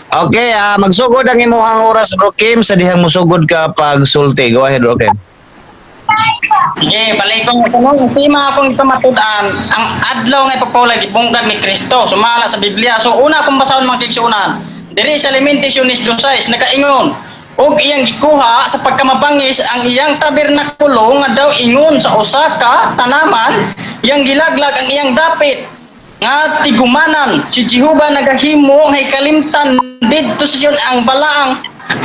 Okay, magsugod ang imuhang oras, Bro Kim, sa dihang musugod ka pag sulti. Go ahead, Bro Kim. Sige, balik ko tanong. Ang tema akong ipamatud-an, ang adlaw nga ipagpahulay gibungkag ni Kristo, sumala sa Biblia. So una akong basahon, mga kaigsuonan, diri sa Lamentaciones 2:6 nakaingon, "Ug iyang gikuha sa pagkamabangis ang iyang tabernakulo nga daw ingon sa usa ka tanaman, iyang gilaglag ang iyang dapit nga tigumanan. Si Jehova nagahimo nga ikalimtan didto sa Sion ang balaang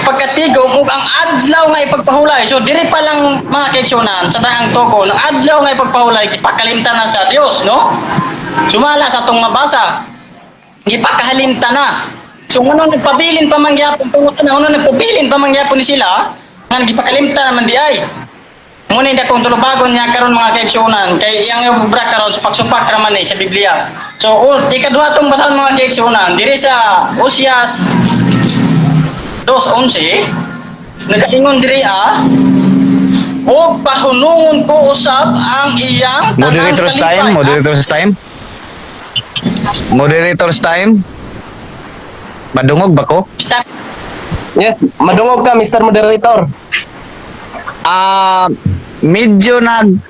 pagkatigom ug ang adlaw nga ipagpahulay." So diri pa lang, mga kaigsuonan, sa daang tugon, ang adlaw nga ipagpahulay gipakalimtan na sa Dios, no? Sumala sa atong mabasa, gipakalimtan na. So ngano nagpabilin pa man gyapon tungod na, ngano nagpabilin pa man gyapon ni sila nga gipakalimtan naman di ay? Ngunit akong tulubagon niya karon, mga kaigsuonan, kay iyang obra karon supak-supak ra man eh sa Biblia. So ikaduha tong basahon, mga kaigsuonan, diri sa Osias 2:11, nagaingon diri "Ug pahunungon ko usab ang iyang tanang Moderator's time, kalipay." moderator's time. Moderator's time. Madungog ba ko? Stop. Yes, madungog ka, Mr. Moderator. Medyo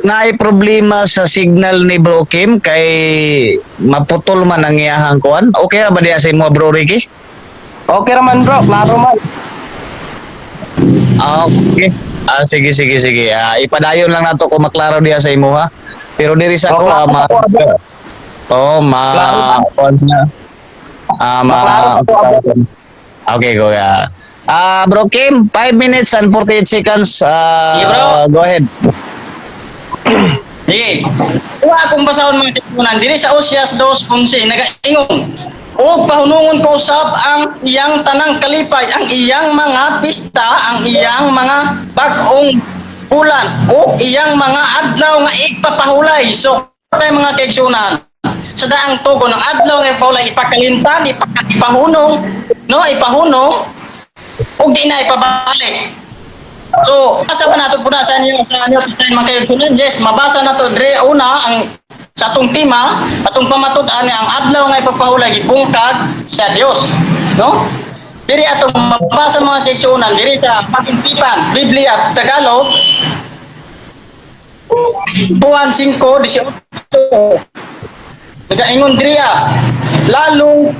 naay problema sa signal ni Bro Kim kay maputol man ang iyahang kuan. Okay ra ba diya sa imo, Bro Ricky? Okay raman, bro, klaro man. Ah, okay. Sige, sige, sige. Ipadayon lang nato kung maklaro diya sa imo ha. Pero diri sa ko Oh, ma klaro po. Oh, ma Klaro. Kuan siya. Ma Maklaro po. Okay, go ya. Bro Kim, 5 minutes and 48 seconds. Yeah, bro. Go ahead. Sige. Kuha akong basahon, mga kaigsuonan, diri sa Osias 2:11, nagaingon, "Ug pahunungon ko usab ang iyang tanang kalipay, ang iyang mga pista, ang iyang mga bag-ong bulan, ug iyang mga adlaw nga igpapahulay." So, kay mga kaigsuonan, sa daang tugon ng adlaw nga ipahulay, ipakalintan, ipahunong, no, ipahunong, ug di na ipabalik. So, basa ba nato puna sa inyo mga kaigsuonan? Yes, mabasa nato dre una ang sa atong tema, atong pamatud-an ang adlaw nga ipapahulay gibungkag sa Dios, no? Diri atong mabasa, mga kaigsuonan, diri sa Bagong Tipan, Biblia Tagalog, Juan 5:18. Nagaingon diri, "Lalong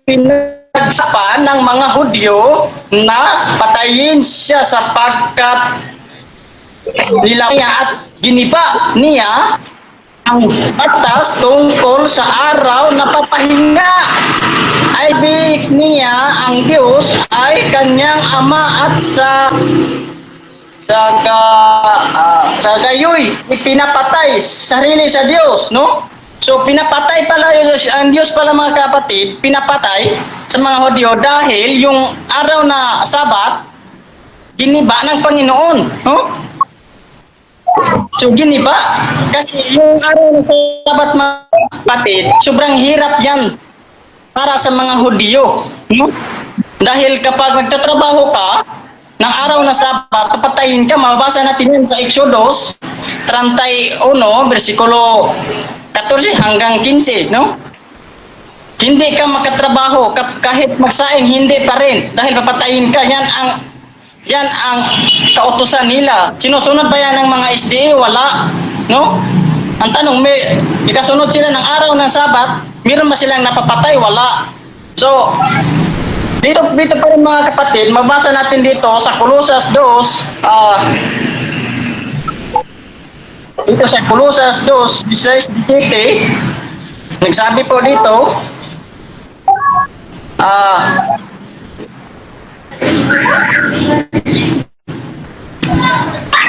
pinagsapan ng mga Hudyo na patayin siya sapagkat nila niya at giniba niya ang batas tungkol sa araw na papahinga. Ay ibig niya ang Diyos ay kanyang ama at sa gayoy ipinapatay sarili sa Diyos," no? So pinapatay pala yung, ang Diyos pala, mga kapatid, pinapatay sa mga Hudyo dahil yung araw na Sabat giniba ng Panginoon, no? So giniba kasi yung araw ng Sabat, mga kapatid, sobrang hirap yan para sa mga Hudyo, no? Dahil kapag nagtatrabaho ka ng araw na Sabat, papatayin ka. Mabasa natin yan sa Exodus 31, versikulo 14 hanggang 15, no? Hindi ka makatrabaho, kahit magsaing, hindi pa rin dahil papatayin ka. Yan ang kautusan nila. Sinusunod ba yan ng mga SDA? Wala, no? Ang tanong, may ikasunod sila ng araw ng Sabat, meron ba silang napapatay? Wala. So, dito dito pa rin, mga kapatid, mabasa natin dito sa Colosas 2, dito sa Colosas 2, 16, 17, nagsabi po dito,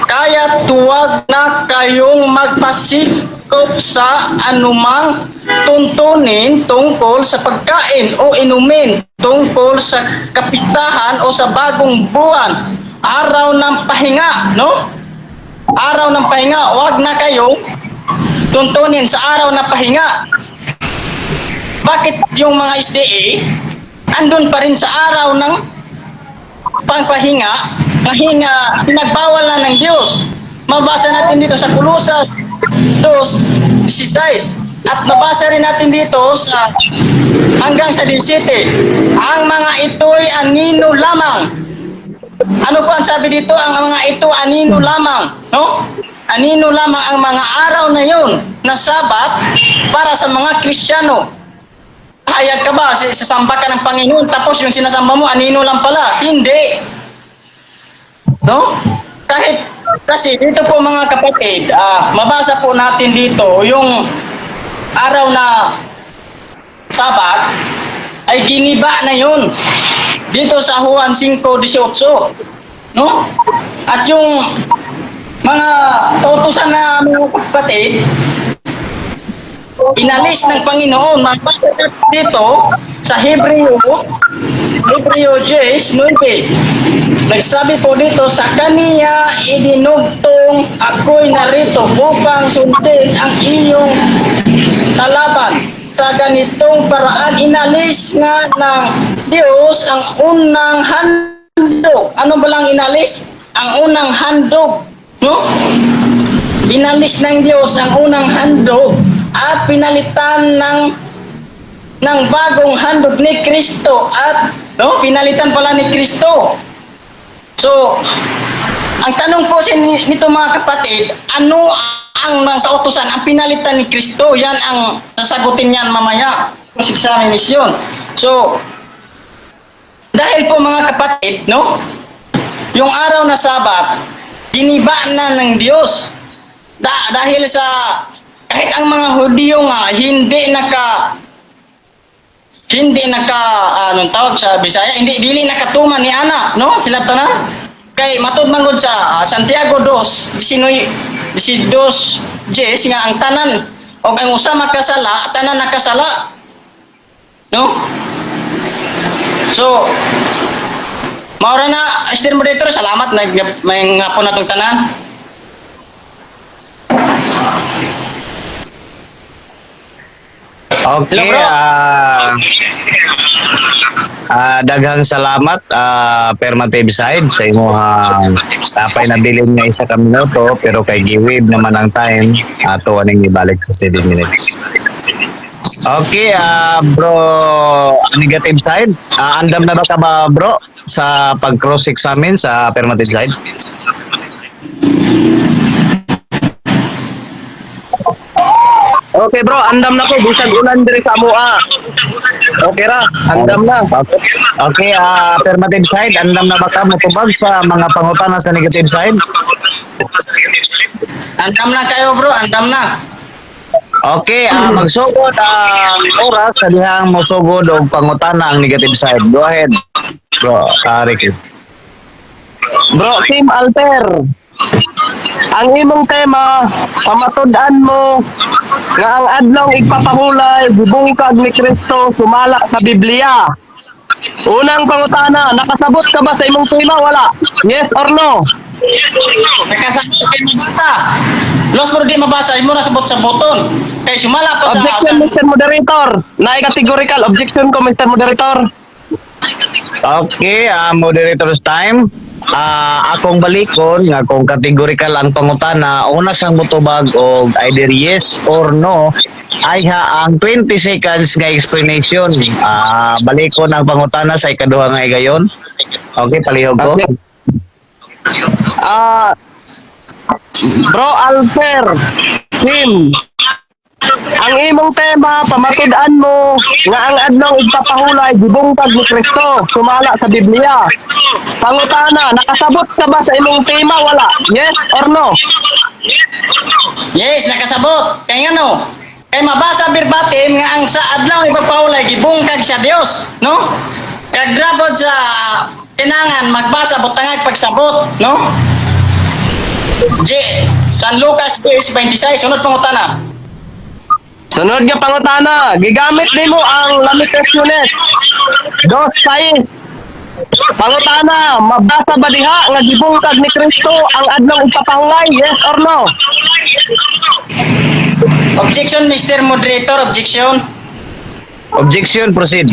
"Kaya huwag na kayong magpasikop sa anumang tuntunin tungkol sa pagkain o inumin, tungkol sa kapitsahan o sa bagong buwan, araw ng pahinga," no? Araw ng pahinga, huwag na kayong tuntunin sa araw na pahinga. Bakit yung mga SDA andun pa rin sa araw ng pangpahinga, pahinga, pinagbawal na ng Diyos? Mabasa natin dito sa Colosas 2:16. At nabasa rin natin dito sa hanggang sa 17. Ang mga ito'y anino lamang. Ano po ang sabi dito? Ang mga ito anino lamang, no? Anino lamang ang mga araw na yun na Sabat para sa mga Kristiyano. Hayag ka ba? Sasamba ka ng Panginoon tapos yung sinasamba mo anino lang pala. Hindi. No? Kahit kasi dito po, mga kapatid, mabasa po natin dito yung araw na Sabat ay giniba na yun. Dito sa Juan 5:18. No? At yung mga kautusan na, mga kapatid, inalis ng Panginoon. Mabasa natin dito sa Hebreo, Hebreo 10:9. Nagsabi po dito, "Sa kaniya idinugtong, ako'y narito upang sundin ang iyong kalaban." Sa ganitong paraan, inalis nga ng Diyos ang unang handog. Ano ba lang inalis? Ang unang handog. No? Inalis ng Diyos ang unang handog at pinalitan ng bagong handog ni Kristo at, no, pinalitan pala ni Kristo. So, ang tanong po nito, mga kapatid, ano ang mga kautusan ang pinalitan ni Kristo? Yan ang sasagutin niyan mamaya. Cross examination. So, dahil po, mga kapatid, no? Yung araw na Sabat, giniba na ng Diyos. Dahil sa kahit ang mga Hudiyo nga hindi naka anong tawag sa Bisaya, hindi dili nakatuman ni ana, no? Sila tanan kay matud man gud sa Santiago 2, 19, 12 nga ang tanan og ang usa makasala, tanan nakasala, no? So maura na, Mr. Moderator. Salamat, nag may nga po natong tanan. Okay, Hello, bro. Daghang salamat, affirmative side, sa imong tapay na bilin nga isa ka minuto, pero kay giwib naman ang time ato aning ibalik sa 7 minutes. Okay, bro, negative side, andam na ba ka ba, bro, sa pag cross examine sa affirmative side? Okay bro, andam na ko bisag ulan diri sa amoa. Okay ra, andam na. Okay, affirmative side, andam na ba ka motubag sa mga pangutana sa negative side? Andam na kayo, bro, andam na. Okay, magsugod ang oras sa dihang mosugod og pangutana ang negative side. Go ahead, bro, Ricky. Bro, Team Alter. Ang imong tema, pamatud-an mo nga ang adlaw igpapahulay gibungkag ni Kristo sumala sa Biblia. Unang pangutana, nakasabot ka ba sa imong tema? Wala. Yes or no? Nakasabot kay mabasa. Los, pero di mabasa, imo ra sabot sa buton. Kay sumala pa sa Objection, Mr. Moderator. Naay categorical objection ko, Mr. Moderator. Okay, moderator's time. Akong balikon nga kung categorical ang pangutana, una sang motubag og either yes or no, ay ha ang 20 seconds nga explanation. Balikon ang pangutana sa ikaduha nga higayon. Okay, palihog ko. Okay. Bro Alper, Tim, ang imong tema, pamatud-an mo nga ang adlaw igpapahulay gibungkag ni Kristo sumala sa Biblia. Pangutana, nakasabot ka ba sa imong tema? Wala. Yes or no? Yes, nakasabot. Kay ngano? Kay mabasa verbatim nga ang sa adlaw ipapahulay gibungkag sa Dios, no? Kag grabot sa kinangan magbasa butangag pagsabot, no? J. San Lucas 10:26, sunod pangutana. Sunod nga pangutana, gigamit nimo ang Lamentaciones 2:6. Pangutana, mabasa ba diha nga gibungkag ni Kristo ang adlaw igpapahulay? Yes or no? Objection, Mr. Moderator, objection. Objection, proceed.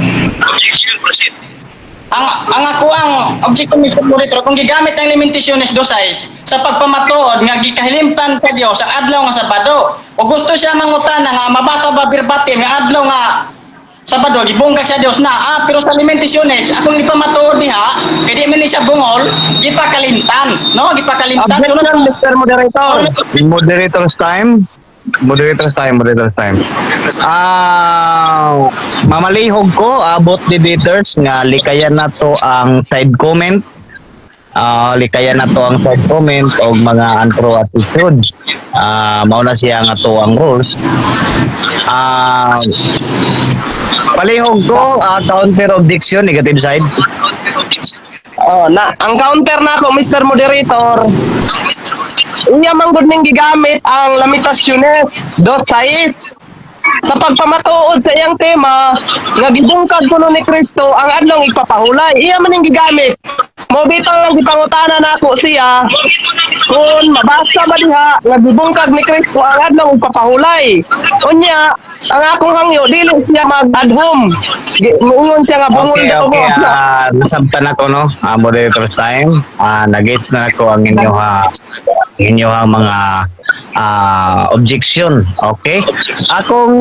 Ang ako ang objection, Mr. Moderator, kung gigamit ang Lamentaciones 2:6 sa pagpamatuod nga gikahilimpan sa Dios ang adlaw nga Sabado. O gusto siya mangutana nga mabasa ba verbatim nga adlaw nga Sabado gibungkag sa Dios na, pero sa Lamentaciones akong gipamatuod niya kay di man ni siya bungol, gipakalimtan, no, gipakalimtan. Objection, Sunod. Mr. Moderator. Moderator's time. Moderator's time, moderator's time. Mamalihog ko about debaters nga likayan na to ang side comment. Likayan na to ang side comment og mga untrue attitudes. Mao na siya nga to ang rules. Palihog ko, counter objection, negative side. Oh, na ang counter na ako, Mr. Moderator. Iya man gud ning gigamit ang Lamentaciones 2:6 sa pagpamatuod sa iyang tema nga gibungkag kuno ni Kristo ang adlong igpapahulay. Iya man ning gigamit. Mo bitaw ang gipangutana nako siya kung mabasa ba diha nga gibungkag ni Kristo ang adlong igpapahulay. Unya, ang akong hangyo dili siya mag-adhom. Muingon siya nga bungol Okay, daw okay. mo. Nasabtan ako, no? Moderator's time. Nagets na ako ang inyong mga objection. Okay? Akong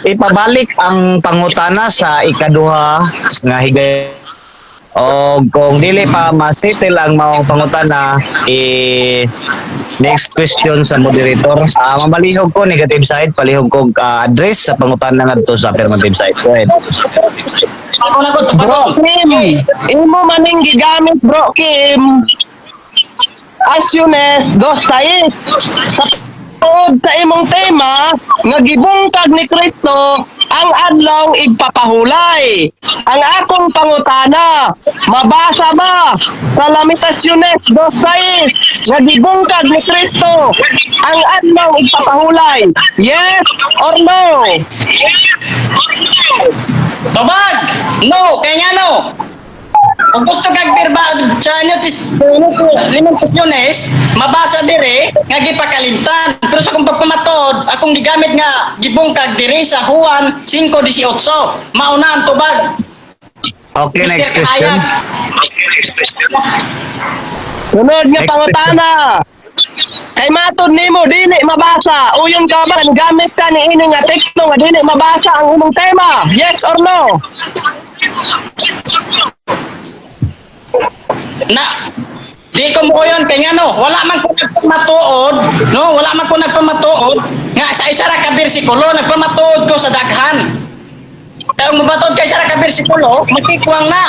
ipabalik ang pangutana sa ikaduha nga higay o kung dili pa masettle ang maong pangutana, eh, next question sa moderator. Mamalihog ko negative side, palihog ko address sa pangutana ngadto sa affirmative side. Go ahead. Ako na ko Bro tubagong. Kim, imo maning gigamit, Bro Kim. Asyones 2:6 sa tuod sa imong tema nga gibungkag ni Kristo ang adlaw igpapahulay. Ang akong pangutana, mabasa ba sa Lamentaciones 2:6 nga gibungkag ni Kristo ang adlaw igpapahulay? Yes or no? Tubag! No, kaya nga no. Kung gusto kag birba sa inyo Lamentaciones, mabasa dire nga gipakalimtan. Pero sa akong pagpamatuod, akong gigamit nga gibungkag dire sa Juan 5:18. Mauna ang tubag. Okay, Mr. next question. Kahayag. Sunod nga Next pangutana. Kay matod nimo dili mabasa. Uyon ka ba gamit ka ni ini nga teksto nga dili mabasa ang imong tema? Yes or no? Na di ko mo yon kay ngano, wala man ko nagpamatuod, no, wala man ko nagpamatuod nga sa isa ra ka bersikulo, nagpamatuod ko sa daghan. Kaya kung mabatuod kay isa ra ka bersikulo, matikwang na.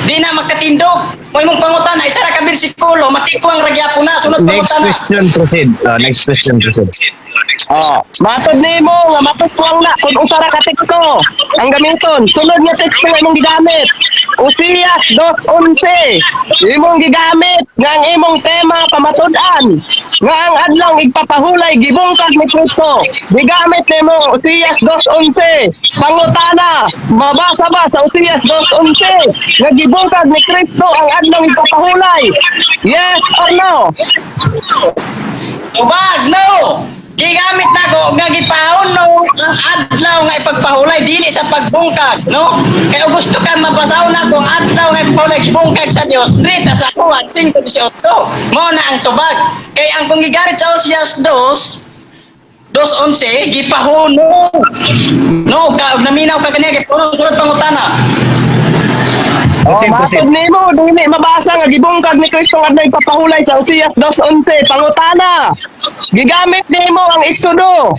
Di na makatindog. Kung imong pangutana isa ra ka bersikulo, matikwang ra gyapon na. Sunod Next pangutana. question, proceed. Next question, proceed. Oh, matod nimo nga matukwang na kung usa ra ka teksto ang gamiton. Sunod nga teksto nga imong gigamit. Usiyas 2:11. Imong gigamit nga ang imong tema pamatud-an nga ang adlaw igpapahulay gibungkag ni Kristo. Gigamit nimo Usiyas 2:11. Pangutana, mabasa ba sa Usiyas 2:11 nga gibungkag ni Kristo ang adlaw igpapahulay? Yes or no? Tubag, no! Gigamit nako nga gipahunong ang adlaw nga ipagpahulay dili sa pagbungkag, no? Kaya gusto ka mabasaw na kung adlaw nga ipagpahulay gibungkag sa Dios, drita sa Juan 5:18. Mo na ang tubag. Kay ang kung gigarit sa Osias 2, 2:11 gipahunong. No, ka naminaw ka kaniya gipahunong. Sunod pangutana. Oh, Proceed, proceed. matod nimo dili mabasa nga gibungkag ni Kristo ang adlaw ipapahulay sa Osias 2:11. Pangutana. Gigamit nimo ang Exodo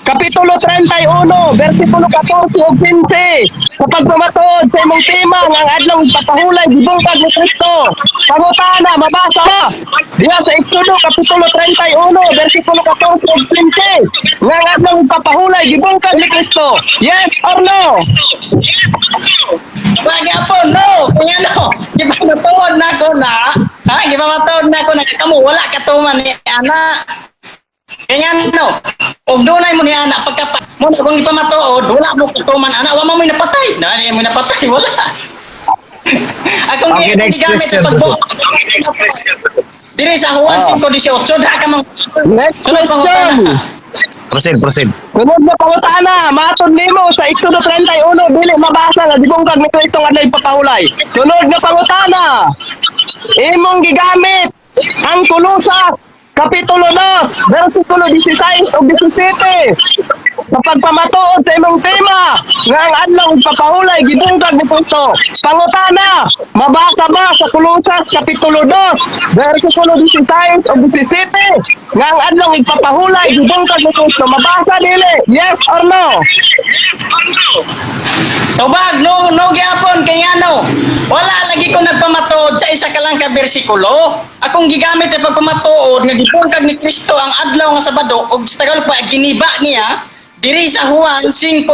Kapitulo 31, versikulo 14 ug 15. Sa pagpamatuod sa imong tema nga ang adlaw ipapahulay gibungkag ni Kristo. Pangutana, mabasa ba? Diha sa Exodo Kapitulo 31, versikulo 14 ug 15. Nga ang adlaw ipapahulay gibungkag ni Kristo. Yes or no? Wag po, no! Kaya no, gipamatuod na ko na, ha? Gipamatuod na ko na, kamo, wala ka tuman ni ana. Kaya no, og dunay mo ni ana, pagka, mo na kung gipamatuod, wala mo katuman ana, wa mo napatay. Na, di mo napatay, wala. Akong Okay, next gigamit question. sa pagbuo. Diri sa Juan Ah. 5:18, dra ka mang Next Sunod question. pangutana. Proceed, proceed. Sunod na pangutana, matod nimo sa Exodo 31 dili mabasa nga gibungkag ni Kristo nga adlaw ipapahulay. Sunod nga pangutana, imong gigamit ang Kolosas. Kapitulo 2, versikulo 16 ug 17. Sa pagpamatuod sa imong tema nga ang adlaw igpapahulay gibungkag ni Kristo. Pangutana, mabasa ba sa Kolosas Kapitulo 2, versikulo 16 ug 17 nga ang adlaw igpapahulay gibungkag ni Kristo? Mabasa dili? Yes or no? Tubag, no, no gyapon kay ngano. Wala lagi ko nagpamatuod sa isa ka lang ka bersikulo. Akong gigamit ay pagpamatuod nga gibungkag ni Kristo ang adlaw nga Sabado ug sa Tagalog pa giniba niya diri sa Juan 5:18.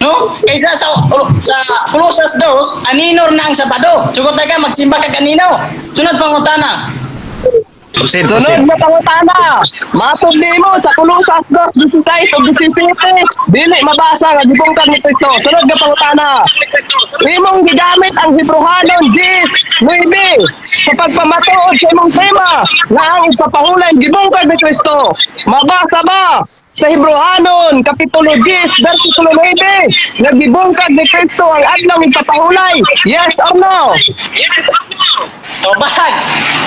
No? Kay sa Colosas 2, aninor na ang Sabado. Sugot ka magsimba ka kanino. Sunod pangutana. Proceed, Sunod proceed. na pangutana. Matod nimo sa Kolosas 2:16 ug 17, dili mabasa nga gibungkag ni Kristo. Sunod nga pangutana. Imong gigamit ang Hebrohanon 10:9 sa pagpamatuod sa imong tema nga ang igpapahulay gibungkag ni Kristo. Mabasa ba sa Hebrohanon Kapitulo 10 versikulo 9 nga gibungkag ni Kristo ang adlaw igpapahulay? Yes or no? Tubag.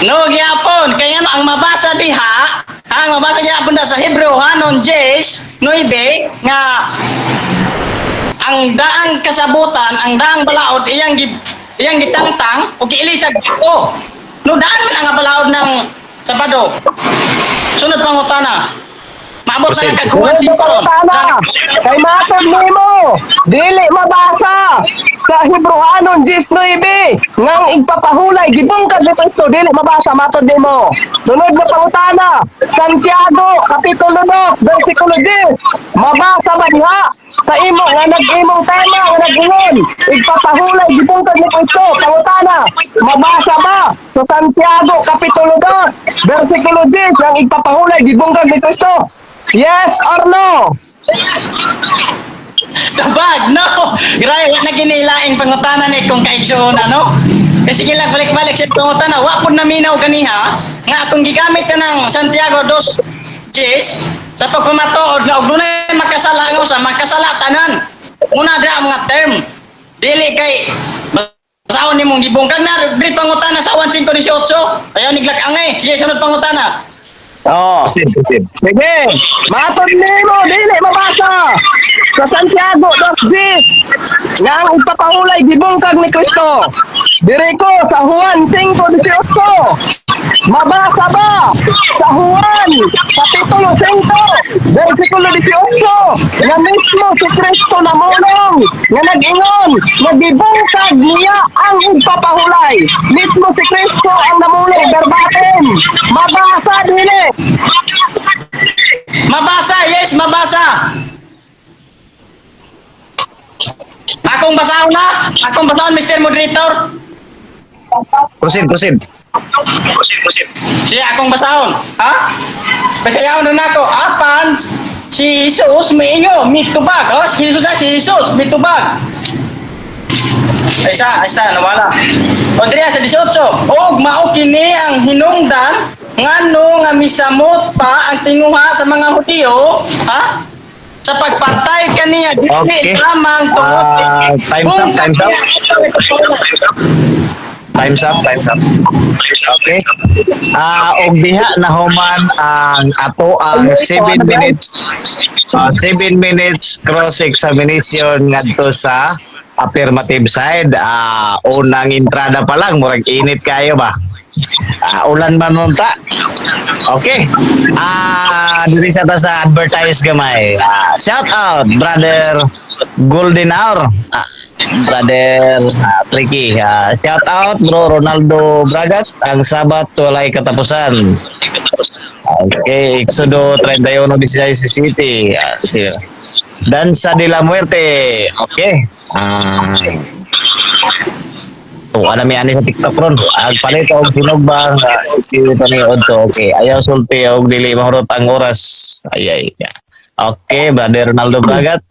No gyapon kay ano ang mabasa diha, ang mabasa gyapon da sa Hebreo hanon 10:9 nga ang daang kasabutan, ang daang balaod iyang gitangtang ug giilisag o. No daan man ang balaod ng Sabado. Sunod pangutana. Maabot na Proceed. lang kag Juan Sunod na 5 ron. pangutana. Kay matod nimo, dili mabasa sa Hebrohanon 10:9 ngang igpapahulay gibungkag ni Kristo, dili mabasa matod nimo. Sunod na pangutana, Santiago Kapitulo 2 versikulo 10. Mabasa ba diha sa imo nga nag-imong tema nga nag-ingon igpapahulay gibungkag ni Kristo? Pangutana, mabasa ba sa Santiago Kapitulo 2 versikulo 10 ang igpapahulay gibungkag ni Kristo? Yes or no? Tabag, no! Grabe, wa na ginilaing pangutana ni kung kaigsoon ano. Kasi sige lang, balik-balik sa pangutana. Wa pud naminaw kaniha nga akong gigamit ka ng Santiago 2 Gs sa pagpamatuod nga og dunay makasala nga usa, makasala tanan. Muna dira ang mga term. Dili kay basahon nimong gibungkag na diri pangutana sa 1518. Ayaw niglak-angay. Sige, sunod pangutana. Oh. Proceed, proceed. Sige, matod nimo dili mabasa sa Santiago 2:10 nga ang igpapahulay gibungkag ni Kristo. Diri ko sa Juan 5:18. Mabasa ba sa Juan Kapitulo 5 versikulo 18 nga mismo si Kristo namulong nga nag-ingon nga gibungkag niya ang igpapahulay? Mismo si Kristo ang namulong verbatim. Mabasa dili? Mabasa, yes, mabasa. Akong basahon na. Akong basahon, Mr. Moderator. Proceed, proceed. Siya, akong basahon. Ha? Basahon na nako. Apan, si Jesus miingo, mitubag. Oh, si Jesus, ah, si Jesus, mitubag. Ay sa, nawala. O diriya sa 18. Og mao kini ang hinungdan ngano nga misamot pa ang tinguha sa mga Hudiyo, ha? Sa pagpatay kaniya dili lamang tungod Ah, time's up, time's up. Time's up, time's up. Okay. Ah, og diha nahuman ang ato ang 7 minutes, 7 minutes cross examination ngadto sa affirmative side. Ah, unang entrada pa lang murag init kayo ba? Ah, ulan man unta. Okay. Ah, diri sa ta sa advertise gamay. Ah, shout out Brother Golden Hour. Ah, Brother Tricky. Ah, shout out Bro Ronaldo Bragat. Ang Sabat walay katapusan. Okay, Exodo 31:16 City. Ah, si Danza de la Muerte. Okay. Ah, tuwa na mi ani sa TikTok ron. Ag palit og sinugbang si Tony Odto. Okay, ayaw sulti og dili mahurot ang oras. Ay ay. Okay, Brother Ronaldo Bragat.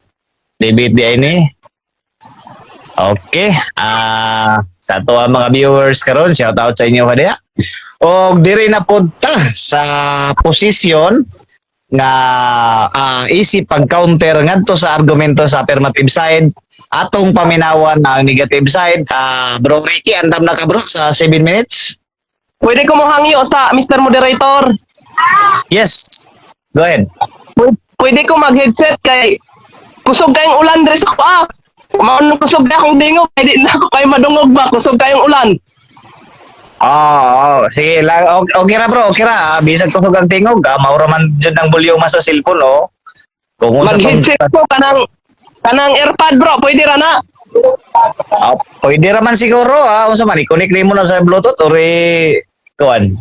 Debate di ini. Okay. Ah, sa ato ang mga viewers karon, shout out sa inyo kadiya. Og diri na pud ta sa posisyon nga ang easy pag-counter ngadto sa argumento sa affirmative side, atong paminawan ang negative side. Ah, Bro Ricky, andam na ka, bro, sa 7 minutes? Pwede ko mo hangyo sa Mr. Moderator. Yes. Go ahead. Pwede ko mag-headset kay kusog kayong ulan diri sa ah. Maun kusog na akong tingog kay di na ako kay madungog ba, kusog kayong ulan. Oo, oh, sige lang. Okay, okay ra bro, okay ra. Bisag kusog ang tingog, maura man jud ang volume sa cellphone, oh. Kung unsa tong Mag-headset ko kanang kanang AirPod bro, pwede ra na. Pwede ra man siguro, unsa man i-connect nimo na sa Bluetooth or kuan.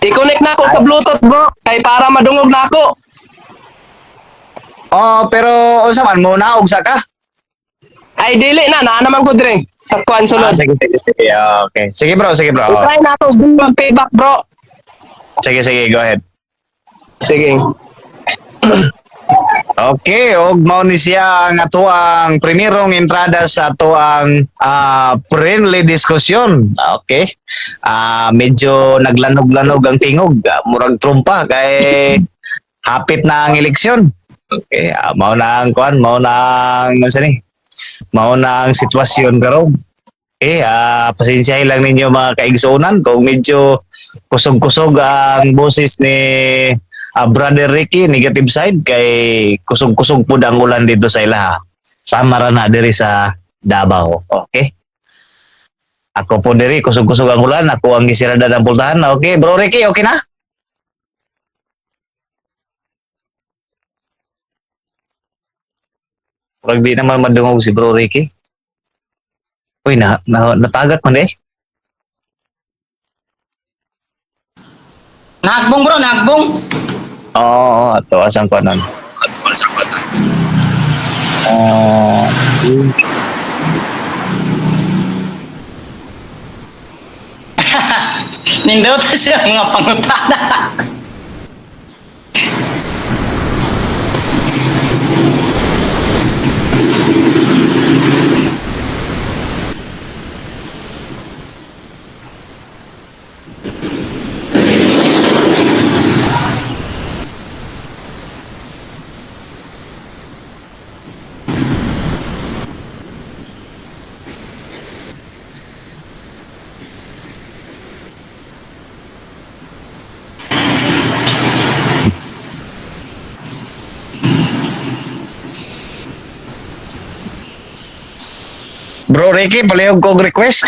I-connect na ako sa Bluetooth bro kay para madungog na ako. Oh, pero unsa man mo naog sa ka? Ay dili na, naa naman ko dire sa kuan sulod. Sige, sige, sige. Okay. Sige bro, sige bro. I-try na ako mag-payback bro. Sige, sige, go ahead. Sige. Okay, og mao ni siya ang atoang primerong entrada sa atoang friendly diskusyon. Okay. Medyo naglanog-lanog ang tingog, murag trumpa kay hapit na ang eleksyon. Okay, mao na ang kuan, mao na ang unsa ni? Mao na ang sitwasyon karon. Okay, pasensyahin lang ninyo mga kaigsuonan kung medyo kusog-kusog ang boses ni Brother Ricky, negative side, kay kusog-kusog pud ang ulan dito sa ilaha. Sama ra na diri sa Davao. Okay? Ako po diri kusog-kusog ang ulan, ako ang gisirada ng pultahan. Okay, Bro Ricky, okay na? Murag di naman madungog si Bro Ricky. Uy, na, na natagat man eh. Nagbong bro, nagbong. Oo, oo, ato asang ko nun. Ah, Nindot siya mga pangutana. Bro Ricky, palihog kog request.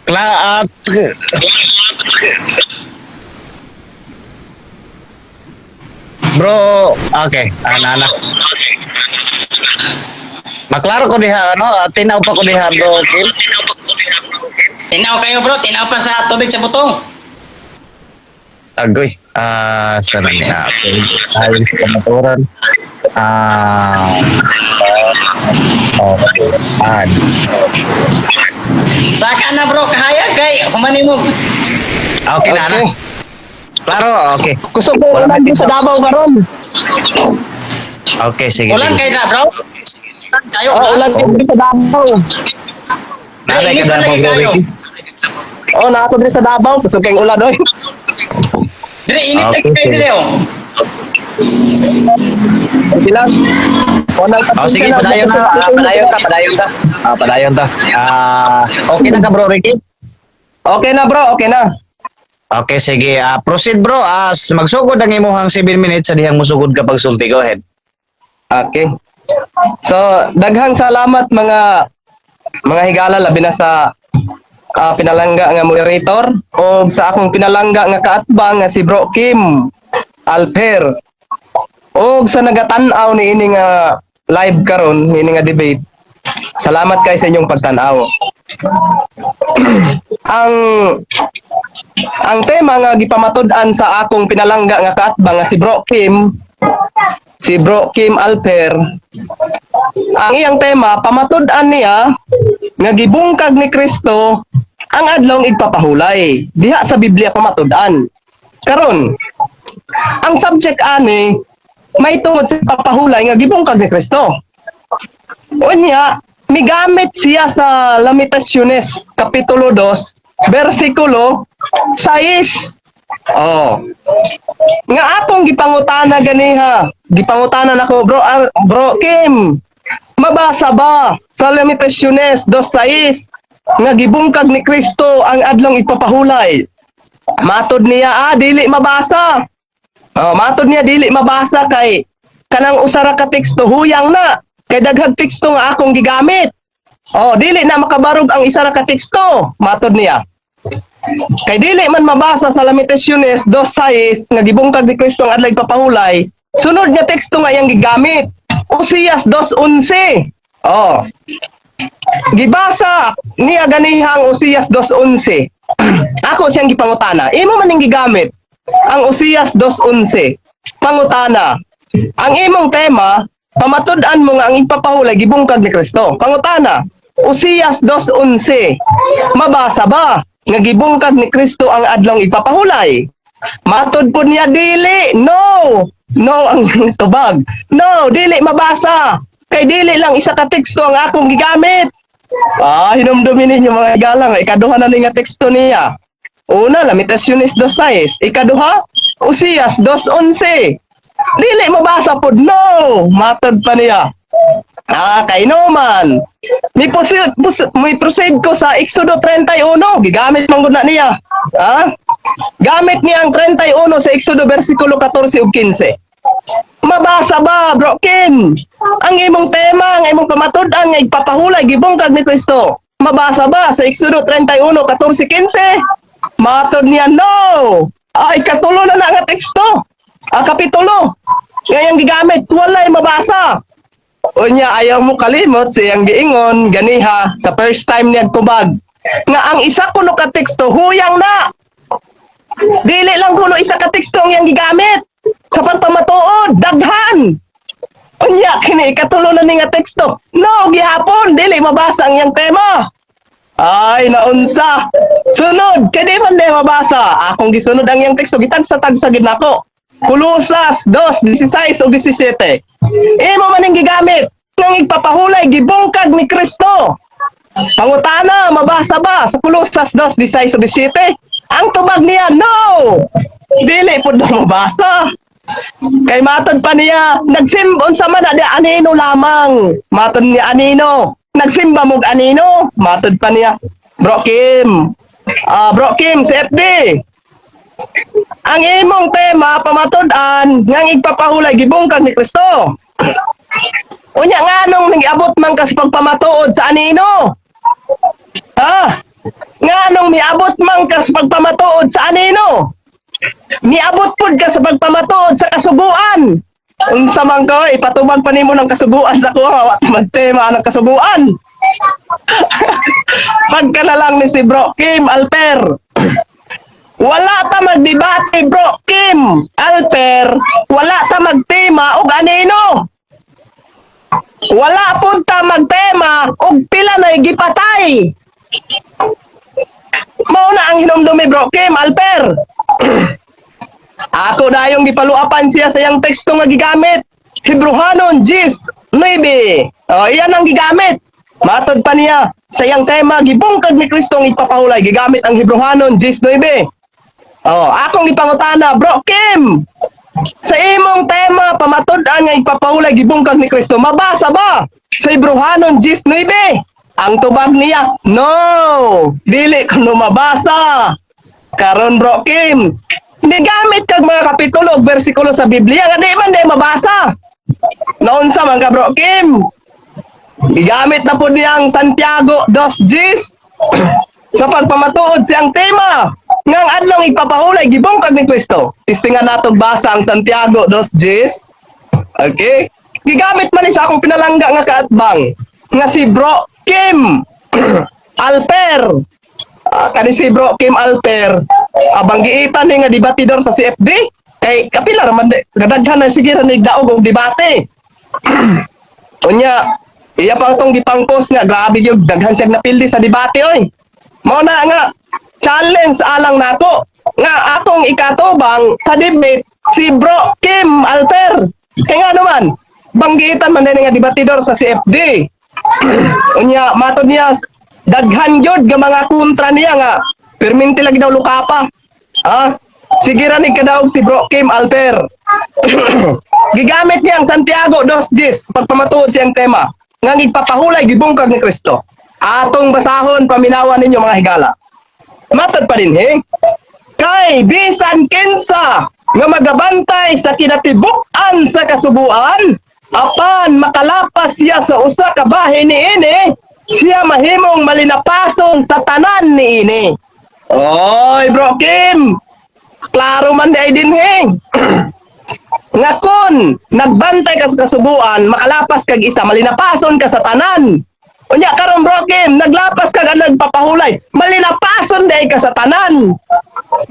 Kla at Bro, okay, ana na. Maklaro ko diha ano, tinaw pa ko diha bro Kim. Tinaw kayo bro, tinaw pa sa tubig sa butong. Agoy. Sana niya. Okay. Ayon sa kamaturan. Okay. Ad. Saka na bro, kahayag kay humani mo. Okay na, na. Klaro, okay. Kusog ko Wala ulan na dito sa Davao karon. Okay, sige, Ulan sige. kay na bro. Kayo Oh, ulan dito sa Davao. Nanay ka Init na lagi bro kayo. Ricky. Oh, naa ko diri sa Davao, kusog kayong ulan oy. Dire init Okay, lagi kayo sige. dire oh. Sige lang. Wala Oh, sige, padayon na. Padayon ta, padayon ta. Padayon ta. Okay na ka bro Ricky? Okay na bro, okay na. Okay, sige. Proceed bro. Magsugod ang imuhang 7 minutes sa dihang musugod ka pagsulti. Go ahead. Okay. So, daghang salamat mga mga higala labi na sa pinalangga nga moderator o sa akong pinalangga nga kaatbang nga si Bro Kim Alper. Og sa nagatan-aw ni ini nga live karon, ini nga debate. Salamat kay sa inyong pagtan-aw. ang ang tema nga gipamatud-an sa akong pinalangga nga kaatbang nga si Bro Kim, si Bro Kim Alper, ang iyang tema, pamatud-an niya nga gibungkag ni Kristo ang adlong igpapahulay diha sa Biblia pamatud-an. Karon, ang subject ani may tungod sa papahulay nga gibungkag ni Kristo. Unya, migamit siya sa Lamentaciones kapitulo 2 versikulo 6. Oh. Nga akong gipangutana ganiha. Gipangutana nako, bro, ah, bro Kim. Mabasa ba sa Lamentaciones 2:6 nga gibungkag ni Kristo ang adlong ipapahulay? Matod niya, ah, dili mabasa. Oh, matod niya dili mabasa kay kanang usa ra ka teksto huyang na kay daghang teksto nga akong gigamit. Oh, dili na makabarog ang isa ra ka teksto, matod niya. Kay dili man mabasa sa Lamentaciones 2:6 nga gibungkag ni Kristo ang adlaw ipapahulay. Sunod nga teksto nga iyang gigamit, Osias 2:11. Oh. Gibasa niya ganiha ang Osias 2:11. Ako siyang gipangutana. Imo man ning gigamit ang Osias 2:11. Pangutana. Ang imong tema, pamatud-an mo nga ang ipapahulay gibungkag ni Kristo. Pangutana, Osias 2:11. Mabasa ba nga gibungkag ni Kristo ang adlong ipapahulay? Matod po niya, dili. No. No ang tubag. No, dili mabasa. Kay dili lang isa ka teksto ang akong gigamit. Ah, hinumdumin ninyo, mga igalang, ikaduha na ni nga teksto niya. Una, Lamentaciones 2:6. Ikaduha, Osias 2:11. Dili mabasa pod, no. Matod pa niya. Ah, kay no man. May proceed ko sa Exodo 31. Gigamit man gud na niya. Ah? Gamit niya ang 31 sa Exodo versikulo 14 ug 15. Mabasa ba, bro Kim? Ang imong tema, ang imong pamatud-an nga igpapahulay gibungkag ni Kristo. Mabasa ba sa Exodo 31, 14, 15? Matod niya, no! Ay, katulo na na nga teksto. Ang kapitulo. Ngayang gigamit, walay mabasa. Unya, ayaw mo kalimot siyang giingon ganiha sa first time niya tubag nga ang isa kuno ka teksto huyang na. Dili lang kuno isa ka teksto ang iyang gigamit sa pagpamatuod, daghan. Unya kini ikatulo na ni nga teksto. No, gihapon dili mabasa ang iyang tema. Ay, naunsa. Sunod, kay di man di mabasa. Akong gisunod ang iyang teksto, gitagsa-tagsa gid nako. Kolosas 2, 16 ug 17. Imo man ang gigamit nang igpapahulay gibungkag ni Kristo. Pangutana, mabasa ba sa Kolosas 2, 16 ug 17? Ang tubag niya, no! Dili pud na mabasa. Kay matod pa niya, nagsimba unsa man na di anino lamang. Matod niya anino. Nagsimba mog anino. Matod pa niya. Bro Kim. Ah, Bro Kim, CFD. Ang imong tema pamatud-an nga igpapahulay gibungkag ni Kristo. Unya, nganong nag-abot man ka sa pagpamatuod sa anino? Ha? Nganong miabot man ka sa pagpamatuod sa anino? Miabot pud ka sa pagpamatuod sa kasuguan. Unsa man ko, ipatubag pa nimo ng kasuguan sa kuha, wa ta magtema ng kasuguan. Pagka na lang ni si Bro Kim Alper. Wala ta magdebate, Bro Kim Alper, wala ta magtema og anino. Wala pud ta magtema og pila na gipatay. Mao na ang hinumdumi, Bro Kim Alper. Ako dayong gipaluapan siya sa iyang teksto nga gigamit. Hebrohanon 10:9. Oh, iyan ang gigamit. Matod pa niya sa iyang tema gibungkag ni Kristo ang ipapahulay, gigamit ang Hebrohanon 10:9. Oh, akong gipangutana, Bro Kim. Sa imong tema pamatud-an nga ipapahulay gibungkag ni Kristo, mabasa ba sa Hebrohanon 10:9? Ang tubag niya, no. Dili ko no mabasa. Karon, Bro Kim, gamit kag mga kapitulo ug bersikulo sa Biblia nga di man di mabasa. Naunsa man ka, Bro Kim? Gigamit na po niyang Santiago 2:10 sa pagpamatuod siyang tema nga ang adlong ipapahulay gibungkag ni Kristo. Tistingan nato basa ang Santiago 2:10. Okay? Gigamit man ni sa akong pinalangga nga kaatbang nga si Bro Kim Alper. Ah, kani si Bro Kim Alper. Abang giitan ni nga debatidor sa CFD kay kapila ra man di gadaghan na sige ra ni daog og debate. Unya, iya pa itong gipang-post nga grabe gyud daghan siya napildi sa debate oy. Mao na nga challenge alang nako nga akong ikatubang sa debate si Bro Kim Alper. Kay nga naman, banggitan man din nga debatidor sa CFD. Unya, matod niya daghan gyud nga mga kontra niya nga Perminti lagi daw lukapa. Ha? Sige ra ni kadaog si Bro Kim Alper. Gigamit niya ang Santiago 2:10 pagpamatuod siyang tema nga igpapahulay gibungkag ni Kristo. Atong basahon, paminawan ninyo, mga higala. Matod pa din he. Kay bisan kinsa nga magabantay sa kinatibuk-an sa kasuguan, apan makalapas siya sa usa ka bahin niini, siya mahimong malinapason sa tanan niini. Oy, Bro Kim! Klaro man di ay dinhi. Nga kon nagbantay ka sa kasuguan, makalapas kag isa, malinapason ka sa tanan. Unya karon, Bro Kim, naglapas kag ang nagpapahulay, malinapason di ay ka sa tanan.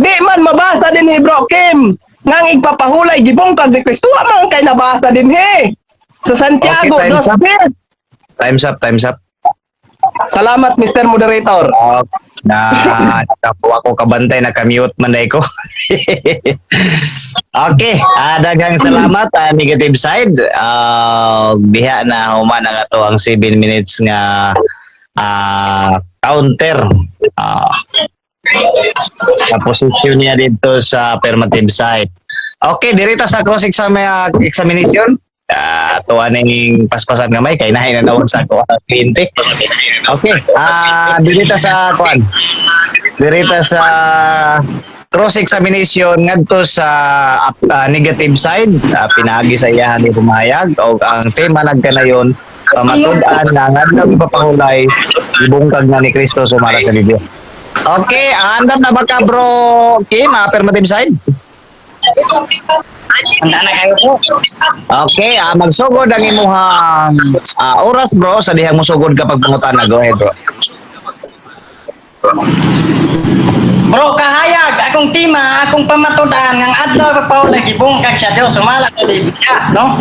Di man mabasa din, Bro Kim, nga ang igpapahulay gibungkag ni Kristo. Wa man kay nabasa din he. Sa Santiago, Okay, time's dos up. diez. Time's up, time's up. Salamat, Mr. Moderator. Oh, na kapuha ko kabantay, naka-mute man dai ko. Okay, daghang salamat, negative side. Diha na human ang ato ang 7 minutes nga counter. Sa posisyon niya dito sa affirmative side. Okay, dirita sa cross examination. Tuwa ning paspasan gamay kay nahay na nawag sa ako ang kliyente. Okay, dirita sa kuan. Dirita sa cross examination ngadto sa negative side, pinaagi sa iyahan ni pumayag og ang tema nagkanayon pamatud-an nga ang adlaw ipapahulay ibungkag na ni Kristo sumala sa Biblia. Okay, andam na ba ka, Bro Kim, affirmative side? Handa na kayo po. Okay, magsugod ang imuhang oras, bro, sa dihang mosugod kapag pangutana. Go ahead, bro. Bro, kahayag, akong tema, akong pamatudan ng adlaw pa lagi bungkag sa Dios sumala sa Biblia, no?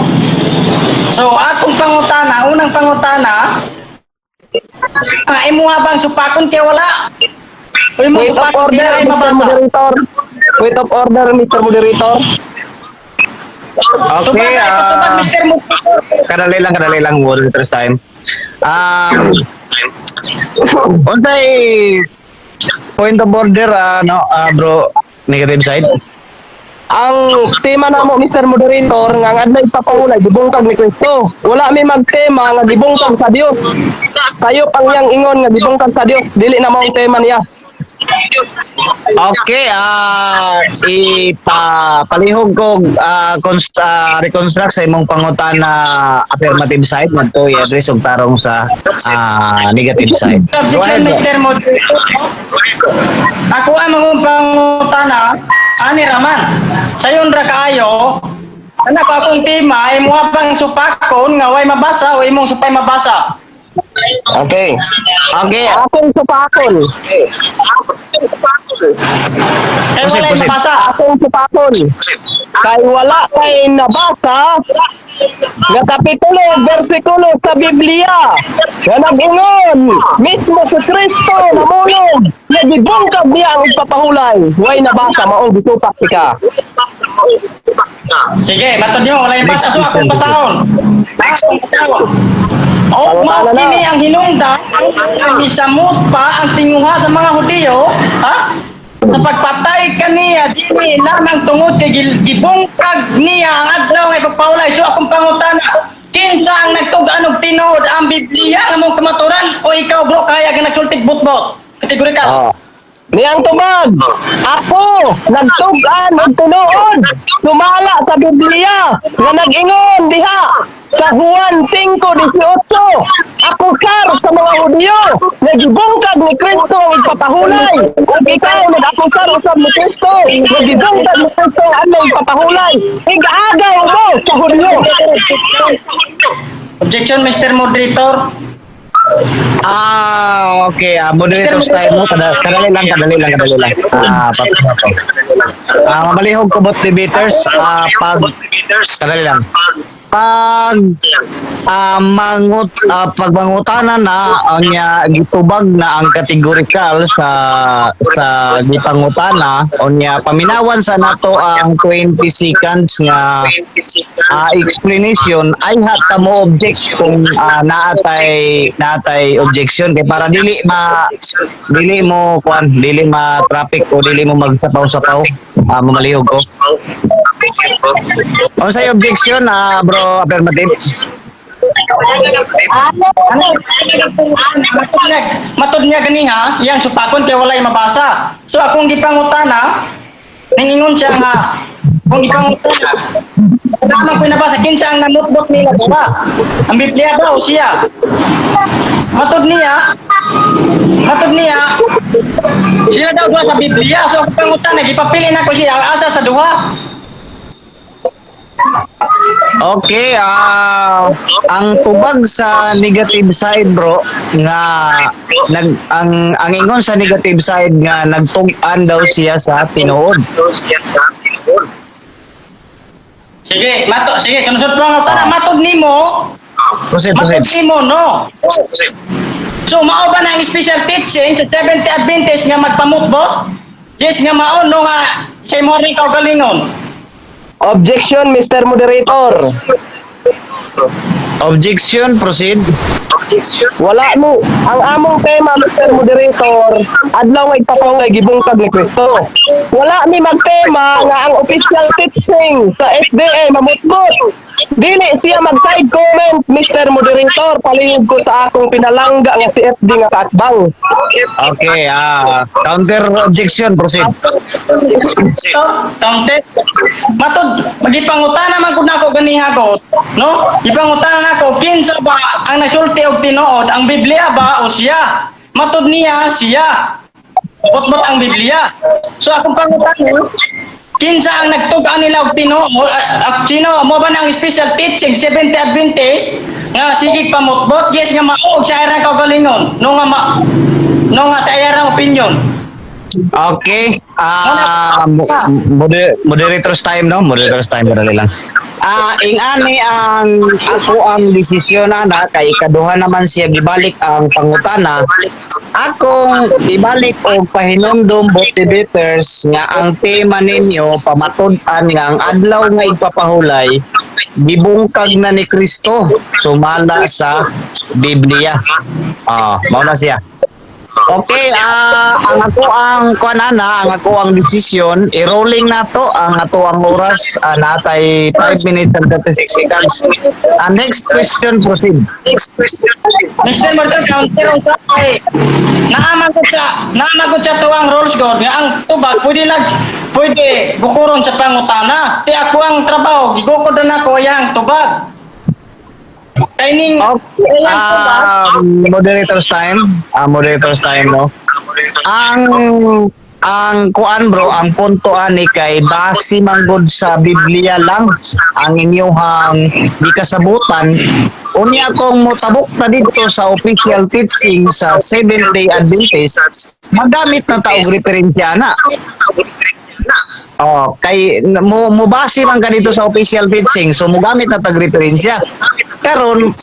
So, akong pangutana, unang pangutana, imuha bang supakon kay wala? O imong Wait of supakon order, kay ay Mr. mabasa? Moderator. Wait of order, Mr. Moderator. Okay, Tubag, tubag, Mr. Moderator. Kadali lang, kadali lang, first time. Unsay point of order, no, bro, negative side? Ang tema namo, Mr. Moderator, nga ang adlaw ipapahulay gibungkag ni Kristo. Wala mi magtema nga gibungkag sa Dios. Kayo pang yang ingon nga gibungkag sa Dios, dili na mao ang tema niya. Okay, ipapalihog ko reconstruct sa imong pangutana, affirmative side, ngadto i-address og tarong sa negative side. Go Objection, ahead, bro. Mr. Moderator. Ako ang mga pangutana, ani raman. Sayon ra kaayo, anak ko akong tema, imuha bang supakon nga way mabasa o imong supay mabasa? Okay. Okay, Akong supakon. Kay Proceed, walay proceed. mabasa. Akong supakon. Kay wala kay nabasa nga kapitulo, bersikulo sa Biblia nga nag-ingon mismo si Kristo namulog nga gibungkag niya ang ipapahulay. Way nabasa, maong gisupak ka. Sige, matod nimo walay mabasa, so akong basahon. Akong basahon. O mao Pangutana na. kini ang hinungdan misamot pa ang tinguha sa mga Hudiyo, ha? Sa pagpatay kaniya dini lamang tungod kay gibungkag niya ang adlaw nga ipapahulay. So akong pangutana, kinsa ang nagtug-an og tinuod, ang Biblia nga mong kamaturan o ikaw, bro, kaya nga nagsultig butbot? Kategorikal. Oh. Niyang tubag, ako nagtug-an og tinuod sumala sa Biblia nga nag-ingon diha sa Juan 5:18, akusar sa mga Hudiyo nga gibungkag ni Kristo ang ipapahulay. Ug ikaw nag-akusar usab ni Kristo nga gibungkag ni Kristo ang ipapahulay. Igaagaw mo sa Hudiyo. Objection, Mr. Moderator. Okay. Moderator's time mo. Kadali lang, kadali lang, kadali lang. Mamalihog ko both debaters. Pag, kadali lang. Pag mangutana na unya gitubag na ang categorical sa gipangutana, unya paminawan sa nato ang 20 seconds nga explanation, ay hata mo object kung naatay objection kay para dili mo kuan, dili ma traffic o dili mo magsapaw-sapaw, mamalihog ko. Unsay objection, bro affirmative? Ano, matod niya gani ha, iyang supakon kay walay mabasa. So akong gipangutana, ningingon siya nga kung gipangutana, wala man ko'y nabasa, kinsa ang namutbot nila diba? Ang Biblia ba o siya? Matod niya, siya daw duha sa Biblia. So akong pangutana, gipapili na ko siya, asa sa duha. Okay, ang tubag sa negative side, bro, nga nag ang ingon sa negative side nga nagtug-an daw siya sa tinuod. Sige, mato, sige, sunod pa nga matod nimo, Proceed, proceed. matod nimo, no. So mao ba na ang special teaching sa Seventh Adventist nga magpamutbot? Yes nga mao, no, nga sa imo rin kaugalingon. Objection, Mr. Moderator. Objection, proceed. Wala mo. Ang among tema, Mr. Moderator, adlaw nga igpapahulay gibungkag ni Kristo. Wala mi magtema nga ang official teaching sa SDA mamutbot. Dili siya mag-side comment, Mr. Moderator. Palihog ko sa akong pinalangga nga si FD nga kaatbang. Okay, counter objection, proceed. So, counter. Matod, magipangutana man pud nako ganiha ko, no? Gipangutana nako kinsa ba ang nasulti og tinuod, ang Biblia ba o siya? Matod niya siya. Botbot ang Biblia. So akong pangutana, kinsa ang nagtug-an nila og tinuod? Sino mo ba nang special teaching Seventh Adventist nga sige pamutbot? Yes nga mao og sa iyang kaugalingon. No nga ma, no nga sa iyang opinion. Okay. Moderator's time, no? Moderator's time, dali lang. Ingani ang ako ang desisyon ana kay ikaduha naman siya gibalik ang pangutana. Akong ibalik og pahinumdum, both debaters, nga ang tema ninyo pamatud-an nga ang adlaw nga igpapahulay gibungkag na ni Kristo sumala sa Biblia. Mao na siya. Okay, ang ako ang kuan ana, ang ako ang desisyon, i-rolling na to ang ato ang oras, natay 5 minutes and 36 seconds. Next question, proceed. Mr. Morgan, counter unsa kay naaman ko sa tuwang rules god nga ang tubag pwede lag pwede bukuron sa pangutana. Ti ako ang trabaho, gigukod na nako yang tubag. Kay ning Okay. yang tubag, Moderator's time. Moderator's time, no. Ang kuan, bro, ang punto ani kay base man gud sa Biblia lang ang inyong gikasabutan. Unya kung motabok ta dito sa official teaching sa Seventh Day Adventist, magamit na ta og referensya na. Oh, kay mo mo base man ka dito sa official teaching, so mogamit na tag referensya. Karon,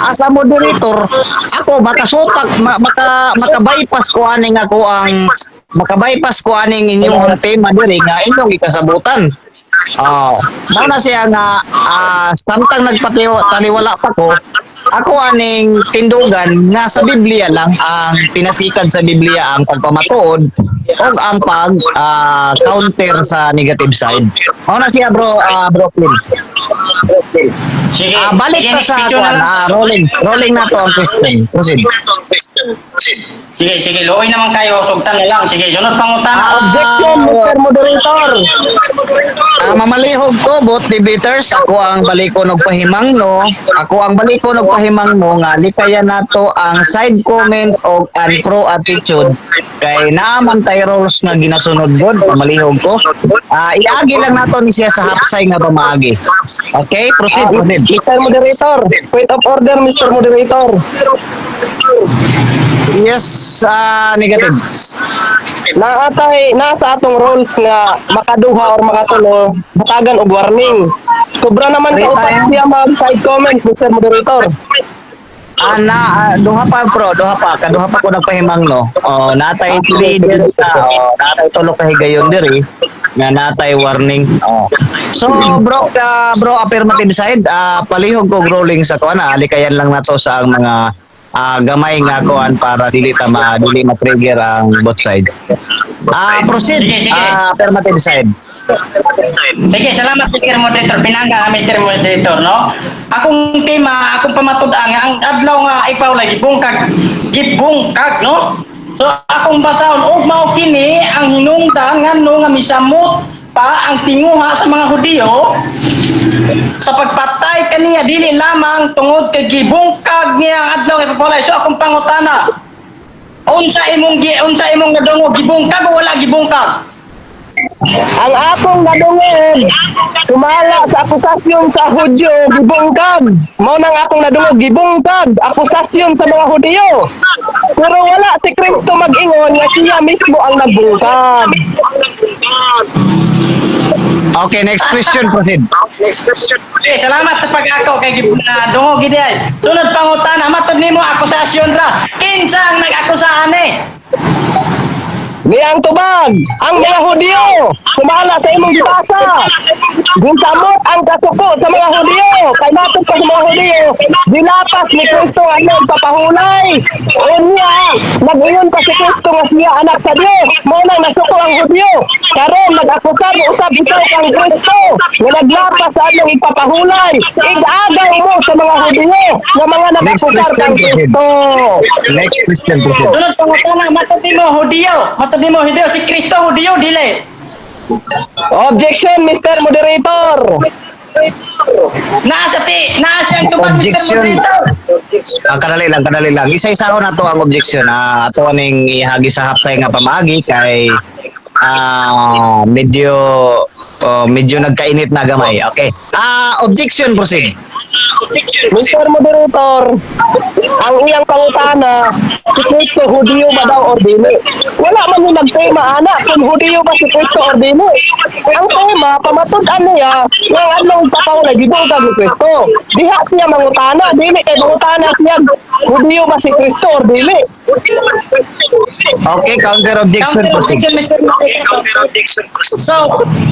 as a moderator, ako makasupak ma, maka maka-bypass ko aning ako ang maka-bypass ko aning inyong tema diri nga inyong gikasabutan. Oh, mao na siya nga samtang nagpatiwa taliwala pa ko, ako aning tindugan nga sa Biblia lang ang pinasikad, sa Biblia ang pagpamatuod o ang pag counter sa negative side. Mao na siya, bro, bro Clint. Sige, Balik sige, pa next sa question na kuan, lang. Rolling, rolling na to ang question. Proceed. Sige, sige, luoy naman kayo, sugtan na lang. Sige, sunod pangutana. Objection, Mr. Moderator. Mamalihog ko, both debaters. Ako ang balikon og pahimangno. Ako ang balikon og pahimangno nga likayan nato ang side comment og an pro attitude kay naa man tay rules nga ginasunod god. Mamalihog ko. Iagi lang nato ni siya sa hapsay nga pamaagi. Okay, proceed, proceed. Mr. Moderator, point of order, Mr. Moderator. Yes, negative. Naatay nasa atong rules nga makaduha or makatulo, hatagan og warning. Sobra naman Three ka upat times. siya mag side comments, Mr. Moderator. Ana, duha pa, bro, duha pa, kaduha pa ko nagpahimang, no. Oh, natay three diri ka. Oh, natay tulo ka higayon diri nga natay warning. Oh. So, bro, bro, affirmative side, palihog kog rolling sa kuan, likayan lang nato sa ang mga gamay nga kuan para dili ta ma dili ma-trigger ang both side. Proceed. Sige, sige. Affirmative side. Sige, salamat, Mr. Moderator. Pinangga ka, Mr. Moderator, no? Akong tema, akong pamatud-an nga ang adlaw nga ikaw lagi gibungkag, gibungkag, no? So akong basahon og mao kini ang hinungdan ngano nga misamot pa ang tinguha sa mga Hudiyo sa pagpatay kaniya dili lamang tungod kay gibungkag niya ang adlaw nga ipapawalay. So akong pangutana, unsa imong nadungog, gibungkag o wala gibungkag? Ang akong nadungog, sumala sa akusasyon sa Hudyo, gibungkag. Mao nang akong nadungog, gibungkag, akusasyon sa mga Hudiyo. Pero wala si Kristo mag-ingon nga siya mismo ang nagbungkag. Okay, next question, proceed. Okay, salamat sa pag-ako kay na dungog gid ay. Sunod pangutana, matod nimo akusasyon ra. Kinsa ang nag-akusa ani? Niyang tubag, ang mga Hudiyo, sumala sa imong gibasa. Ginsamot ang kasuko sa mga Hudiyo, kay matod pa sa mga Hudiyo, gilapas ni Kristo ang iyang papahulay. Unya, nag-ingon pa si Kristo nga siya anak sa Dios, mao nang nasuko ang Hudiyo. Karon nag-akusar usab ikaw kang Kristo, nga naglapas sa among ipapahulay. Ig-agaw mo sa mga Hudiyo, nga mga Next nag-akusar question, kang proceed. Kristo. Next question, proceed. Sunod pangutana, matod nimo Hudiyo. Matod nimo Hudiyo, si Kristo Hudiyo dili? Objection, Mr. Moderator. Naa sa ti, naa siyang tubag, Mr. Objection. Moderator. Kadali lang, kadali lang. Isa-isa na to ang objection. Ato aning ihagi sa haptay nga pamaagi kay medyo, oh, medyo nagkainit na gamay. Okay. Objection, proceed. Mr. Moderator, ang iyang pangutana, si Kristo Hudiyo ba daw or dili? Wala man yung nagtema, ana, kung Hudiyo ba si Kristo or dili. Ang tema, pamatud-an niya, nga ang adlaw papawala, gibungkag ni Kristo. Diha siya mangutana, dili kay mangutana siya, Hudiyo ba si Kristo or dili? Okay, counter objection, Counter proceed. objection, Mr. Moderator. So,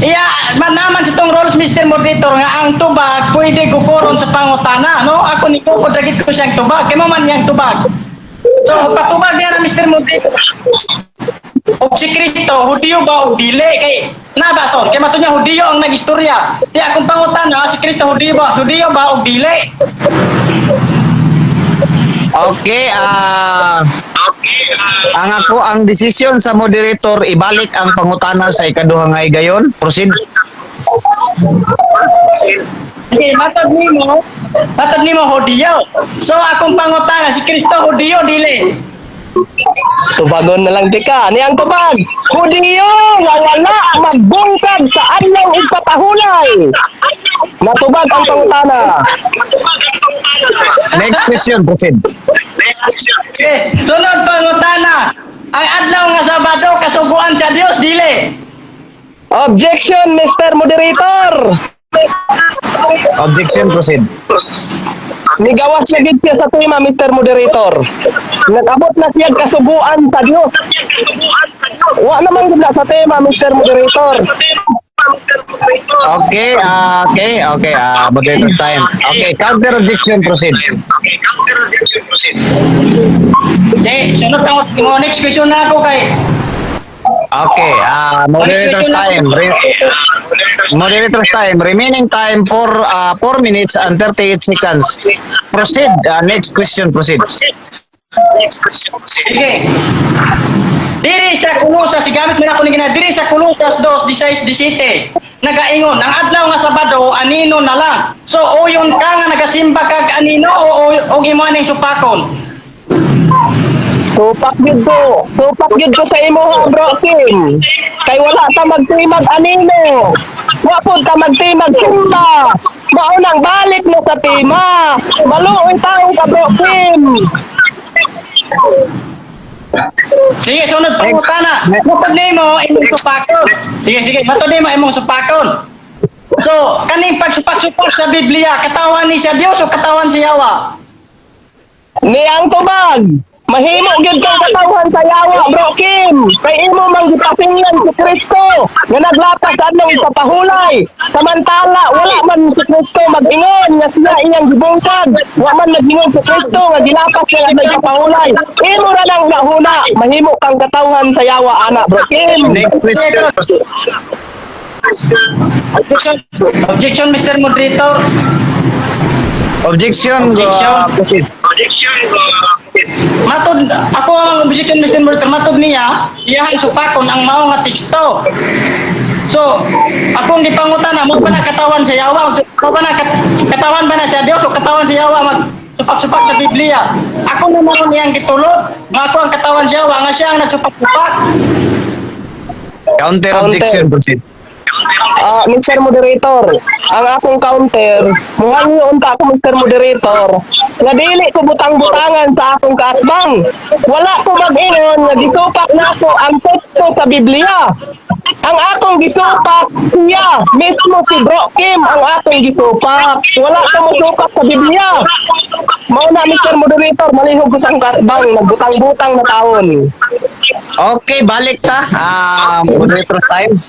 iya, man naman sa itong roles, Mr. Moderator, nga ang tubag pwede kukuron sa pangutana, no? Ako ni Coco, dagit ko siyang tubag. Kaya mo man niyang tubag. So, patubag niya na, Mr. Moderator. O si Kristo, Hudiyo ba o dili? Kay, nabason, kay mato niya, Hudiyo ang nagistorya. Kaya akong pangutana, si Kristo, Hudiyo ba? Hudiyo ba o dili? Okay, ang ako ang desisyon sa moderator, ibalik ang pangutana sa ikaduhang nga higayon. Proceed. Okay, matod nimo Hudiyo. So, akong pangutana, si Kristo, Hudiyo, dili? Tubagon na lang tika. Niyang tubag, Hudiyo nga wala magbungkag sa adlaw ipapahulay. Natubag ang pangutana. Next question, proceed. Okay, sunod pangutana. Ang adlaw nga Sabado kasuguan sa Dios, dili? Objection, Mr. Moderator. Objection, proceed. Nigawas na gid siya sa tema, Mr. Moderator. Nag-abot na siya kasuguan sa Dios. Wa naman gid na sa tema, Mr. Moderator. Okay, moderator time. Okay, counter objection, proceed. Sige, sunod pang mo next question na ako kay Okay, moderator's time. Moderator's time. Remaining time for 4 minutes and 38 seconds. Proceed. Next question, proceed. Sige. Diri sa Kolosas, gamit mo na ako ni gina, diri sa Kolosas 2:16 17. Nagaingon, ang adlaw nga Sabado anino na lang. So uyon ka nga nagasimba kag anino o imo aning supakon? Tupak gyud ko. Tupak gyud ko sa imo ha, bro Kim. Kay wala ta magtimag anino. Wa pud ta magtimag simba. Mao nang balik mo sa tema. Maluoy taong ka, bro Kim. Sige, sunod pangutana. Matod nimo imong supakon. Sige, sige, matod nimo imong supakon. So, kaning pagsupak-supak sa Biblia, katawan ni siya Dios o katawan si Yawa? Niyang tubag, mahimo gyud kang katawhan sa yawa, Bro Kim. Kay imo mang gipasinglan si Kristo nga naglapas sa adlaw ipapahulay. Samantala, wala man si Kristo mag-ingon nga siya iyang gibungkag. Wa man nag-ingon si Kristo nga gilapas niya ang ipapahulay. Imo ra lang nahuna, mahimo kang katawhan sa yawa ana, Bro Kim. Next question, proceed. Objection, objection, Mr. Moderator. Objection, Objection. Proceed. Matod ako ang objection, Mr. Moderator, matod niya iyahang supakon ang mao nga teksto. So, akong gipangutana, mo ba na katawan sa Yawa? Mo ba na katawan ba na sa Dios o katawan sa Yawa mag supak-supak sa Biblia? Ako na naman iyang gitulod nga ako ang katawan sa Yawa nga siya ang nagsupak-supak. Counter Counter. objection, proceed. Ah, Mr. Moderator, ang akong counter, muhangyo unta ako, Mr. Moderator, nga dili ko butang-butangan sa akong kaatbang. Wala ko mag-ingon nga gisupak nako ang teksto sa Biblia. Ang akong gisupak siya, mismo si Bro Kim ang akong gisupak. Wala ko mosupak sa Biblia. Mao na, Mr. Moderator, malihog ko sa akong kaatbang, nagbutang-butang na taon. Okay, balik ta. Moderator time.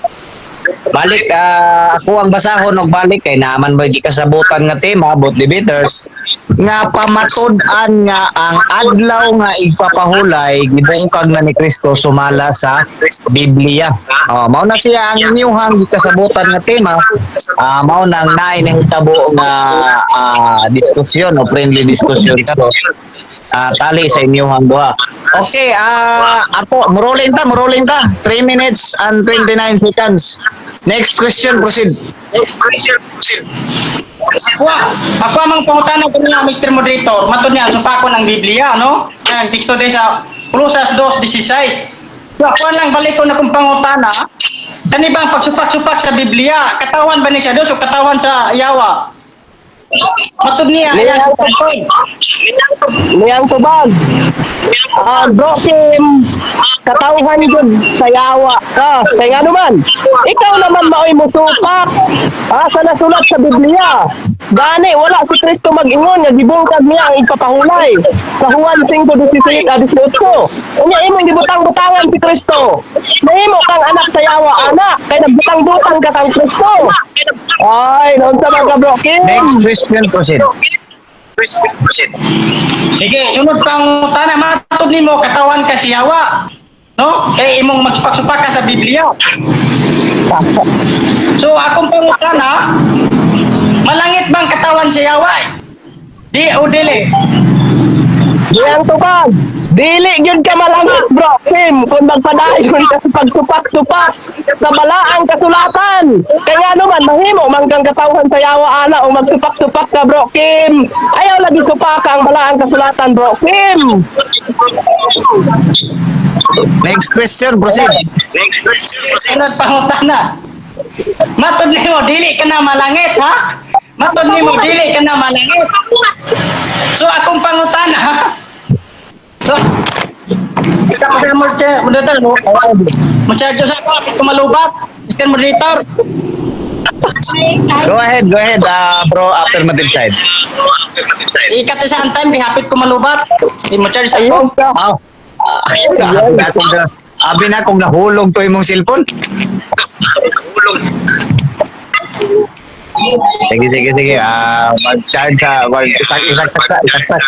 Balik, ako ang basahon og balik kay naaman ba gikasabutan nga tema about debaters nga pamatud-an nga ang adlaw nga igpapahulay gibungkag na ni Kristo sumala sa Biblia. Oh, mao na siya ang inyuhang gikasabutan nga tema. Mao nang naay nahitabo nga diskusyon o friendly diskusyon karon tali sa inyong duha. Okay, ako, murolin ta, murolin ta. 3 minutes and 29 seconds. Next question, proceed. Ako ang pangutana ko nila, Mr. Moderator, matod niya, supakon ang Biblia, no? Ang teksto din sa Colosas 2:16. So, ako lang balik ko na kung pangutana, kani ba ang pagsupak-supak sa Biblia, katawan ba ni siya Dios o katawan sa Yawa? Matod niya, ayan, supakon. Niyang tubag. Bro Kim, katawhan jud sa yawa ka. Kay nga naman, ikaw naman maoy musupak. Sa nasulat sa Biblia. Gani, wala si Kristo mag-ingon nga gibungkag niya ang ipapahulay. Sa Juan 5:16 a 18. Unya imong gibutang-butangan si Kristo. Nahimo kang anak sa yawa, anak, kay nagbutang-butang ka kang Kristo. Ay, naunsa man ka, Bro Kim? Next question, proceed. Sige, sunod pangutana, matod nimo katawan ka si Yawa. No? Kay imong magsupak-supak ka sa Biblia. So akong pangutana, malangit bang katawan si Yawa? Di o dili? Diyang tubag. Dili gyud ka malangit, Bro Kim, kung magpadayon ka sa pagsupak-supak sa balaang kasulatan. Kaya nga naman, mahimo man kang katawhan sa yawa ana o magsupak-supak ka, Bro Kim. Ayaw lagi supak ang balaang kasulatan, Bro Kim. Next question, proceed. Sunod pangutana. Matod nimo dili ka na malangit, ha? Matod nimo dili ka na malangit. So akong pangutana. So isa pa sa moderator, mo. Mo-charge sa ako, kumalubat. Mr. Moderator. Go ahead, bro, affirmative side. Ikat sa ang time, hapit ko malubat. Di mo charge sa Ayun ako. ka. Aw. Abi na kung nahulog to imong cellphone. Sige, sige, sige. Mag-charge ka. Mag isak, isak, isak, isak.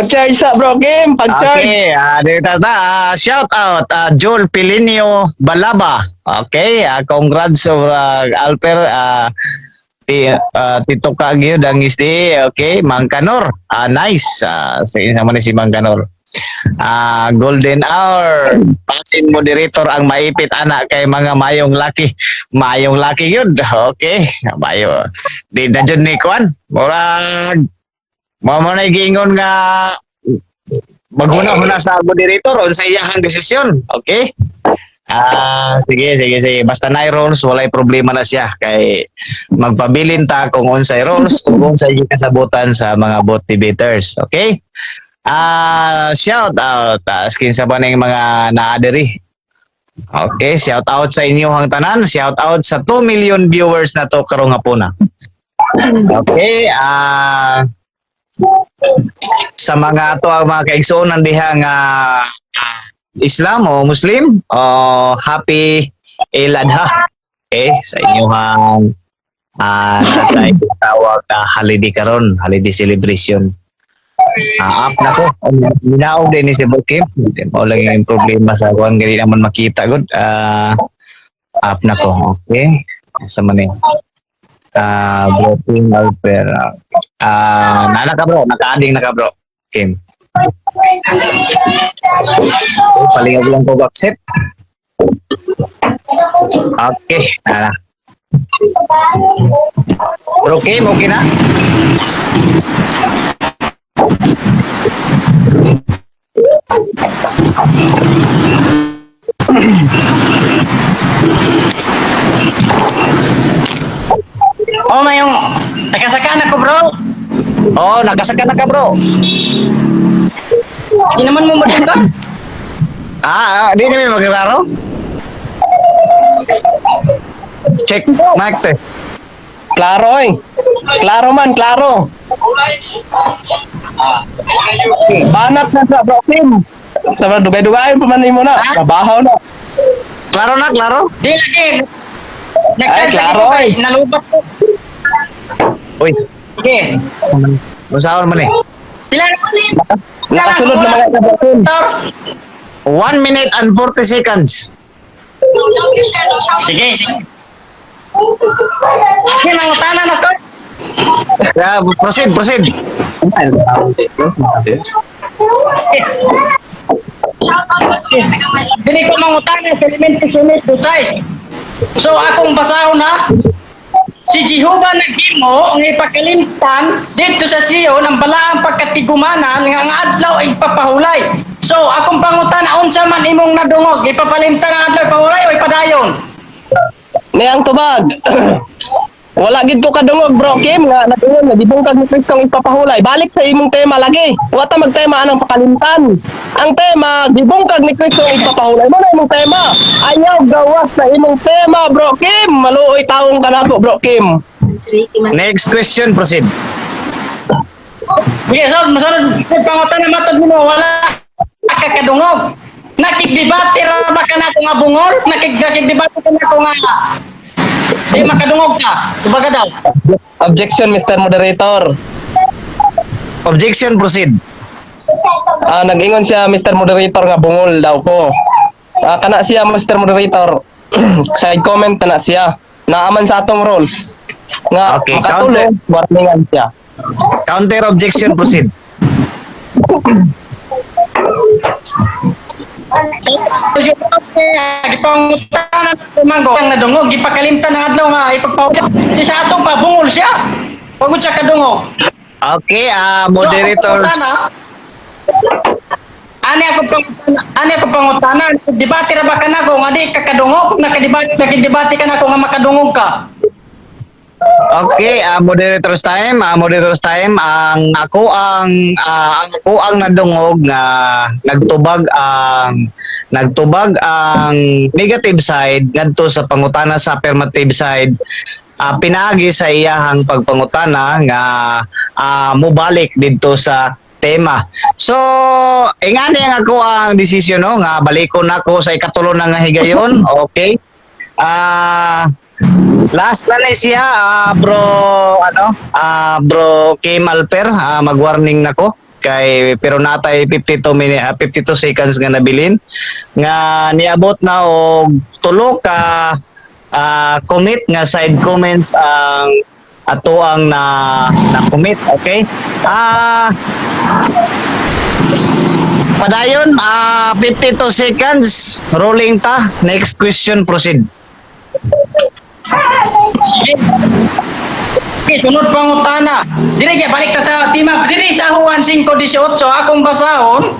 Charge sa, Bro Kim. Pag-charge. Okay, dito na. Shout out, Joel Pilinio Balaba. Okay, congrats Alper, Tito Kagyo dangis di. Okay, Mang Kanor. Nice. Sa sama ni si Mang Kanor. Golden hour. Pasin moderator ang maipit ana kay mga mayong laki. Mayong laki yun. Okay, mayo. Di na jud ni kwan. Murag mao mo na giingon nga maghuna-huna sa moderator unsa iyahang desisyon. Okay? Ah, sige, sige, sige. Basta na rules, walay problema na siya. Kay magpabilin ta kung unsay rules, kung unsay kasabutan sa mga both debaters. Okay? Ah, shout out. Asking sa ba ning mga naadiri. Okay, shout out sa inyong tanan. Shout out sa 2 million viewers na to karong hapuna. Okay, sa mga ato ang mga kaigsuonan diha nga Islam o Muslim o happy Eid Adha. Okay, sa inyong natay tawag na holiday karon, holiday celebration. Up na ko. Minaog din ni si Bokim. Mao lang yung problema sa kuan gani naman makita gud. Up na ko. Okay. Sa man eh. Bro Kim Alper. Nana ka, bro, naka-adding na ka, bro. Kim. Okay, palingag lang ko accept. Okay, nana. Bro Kim, okay na? Oh, mayong nakasaka na ko, bro. Oh, nakasaka na ka, bro. Di naman mo madunggan. Ah, di namin maglaro. Check mic te. Klaro eh. Klaro man, klaro. Banat na sa bro Kim. Sa mga dugay-dugay pa man nimo na. Trabaho na. Klaro na, klaro? Di lagi. Ay, klaro, ko kay eh. Nalubat ko. Uy, Sige. unsaon man eh? Pila Nakasulod na mga ka bro Kim. 1 minute and 40 seconds. Sige, sige. Sige, mangutana na ko. Yeah, proceed, proceed. Dili ko mangutana sa Lamentaciones do size. So akong basahon na si Jehovah naghimo nga ipakalimtan dito sa Sion ang balaang pagkatigumanan nga ang adlaw ay ipapahulay. So akong pangutana, unsa man imong nadungog, ipapalimtan ang adlaw ipahulay o ipadayon? Niyang tubag. Wala gid ko kadungog bro Kim nga nag-ingon nga gibungkag ni Kristo ang ipapahulay. Balik sa imong tema lagi. Wa ta magtema anang pakalimtan. Ang tema gibungkag ni Kristo ang ipapahulay. Mo na imong tema. Ayaw gawas sa imong tema, bro Kim. Maluoy taong kanako, bro Kim. Next question, proceed. Sige, so masunod pangutana, matod nimo wala ka kadungog. Nakigdebate ra ba ka nako nga bungol? Nakigdebate ka nako nga di makadungog ka. Kumbaga daw. Objection, Mr. Moderator. Objection, proceed. Nag-ingon siya, Mr. Moderator, nga bungol daw ko. Kana siya, Mr. Moderator. Side comment na siya. Naaman sa atong rules. Nga Okay, makatulong, warningan siya. Counter objection, proceed. Gipangutana ko manggo ang nadungog, gipakalimtan ang adlaw nga ipagpahulay. Si sa atong pa bungol siya. Wag siya kadungog. Okay, moderators. Ani ako pangutana, debate ra ba ka nako nga di ka kadungog, nakadebate nakidebate ka nako nga makadungog ka? Okay, moderators time, moderators time. Ang ako ang nadungog nga nagtubag ang negative side ngadto sa pangutana sa affirmative side, pinaagi sa iyahang pagpangutana nga mobalik didto sa tema. So, ingani ang ako ang desisyon, no, nga balikon nako sa ikatulo na nga higayon. Okay. Last na na siya, bro, ano, bro Kim Alper, mag-warning nako kay pero natay 52 minute, 52 seconds nga nabilin nga niabot na og tulo ka commit nga side comments ang ato ang na na commit. Okay, padayon, 52 seconds, rolling ta. Next question, proceed. Sige. Okay, sunod pangutana. Diri kay balik ta sa tema. Diri sa Juan 5:18 akong basahon.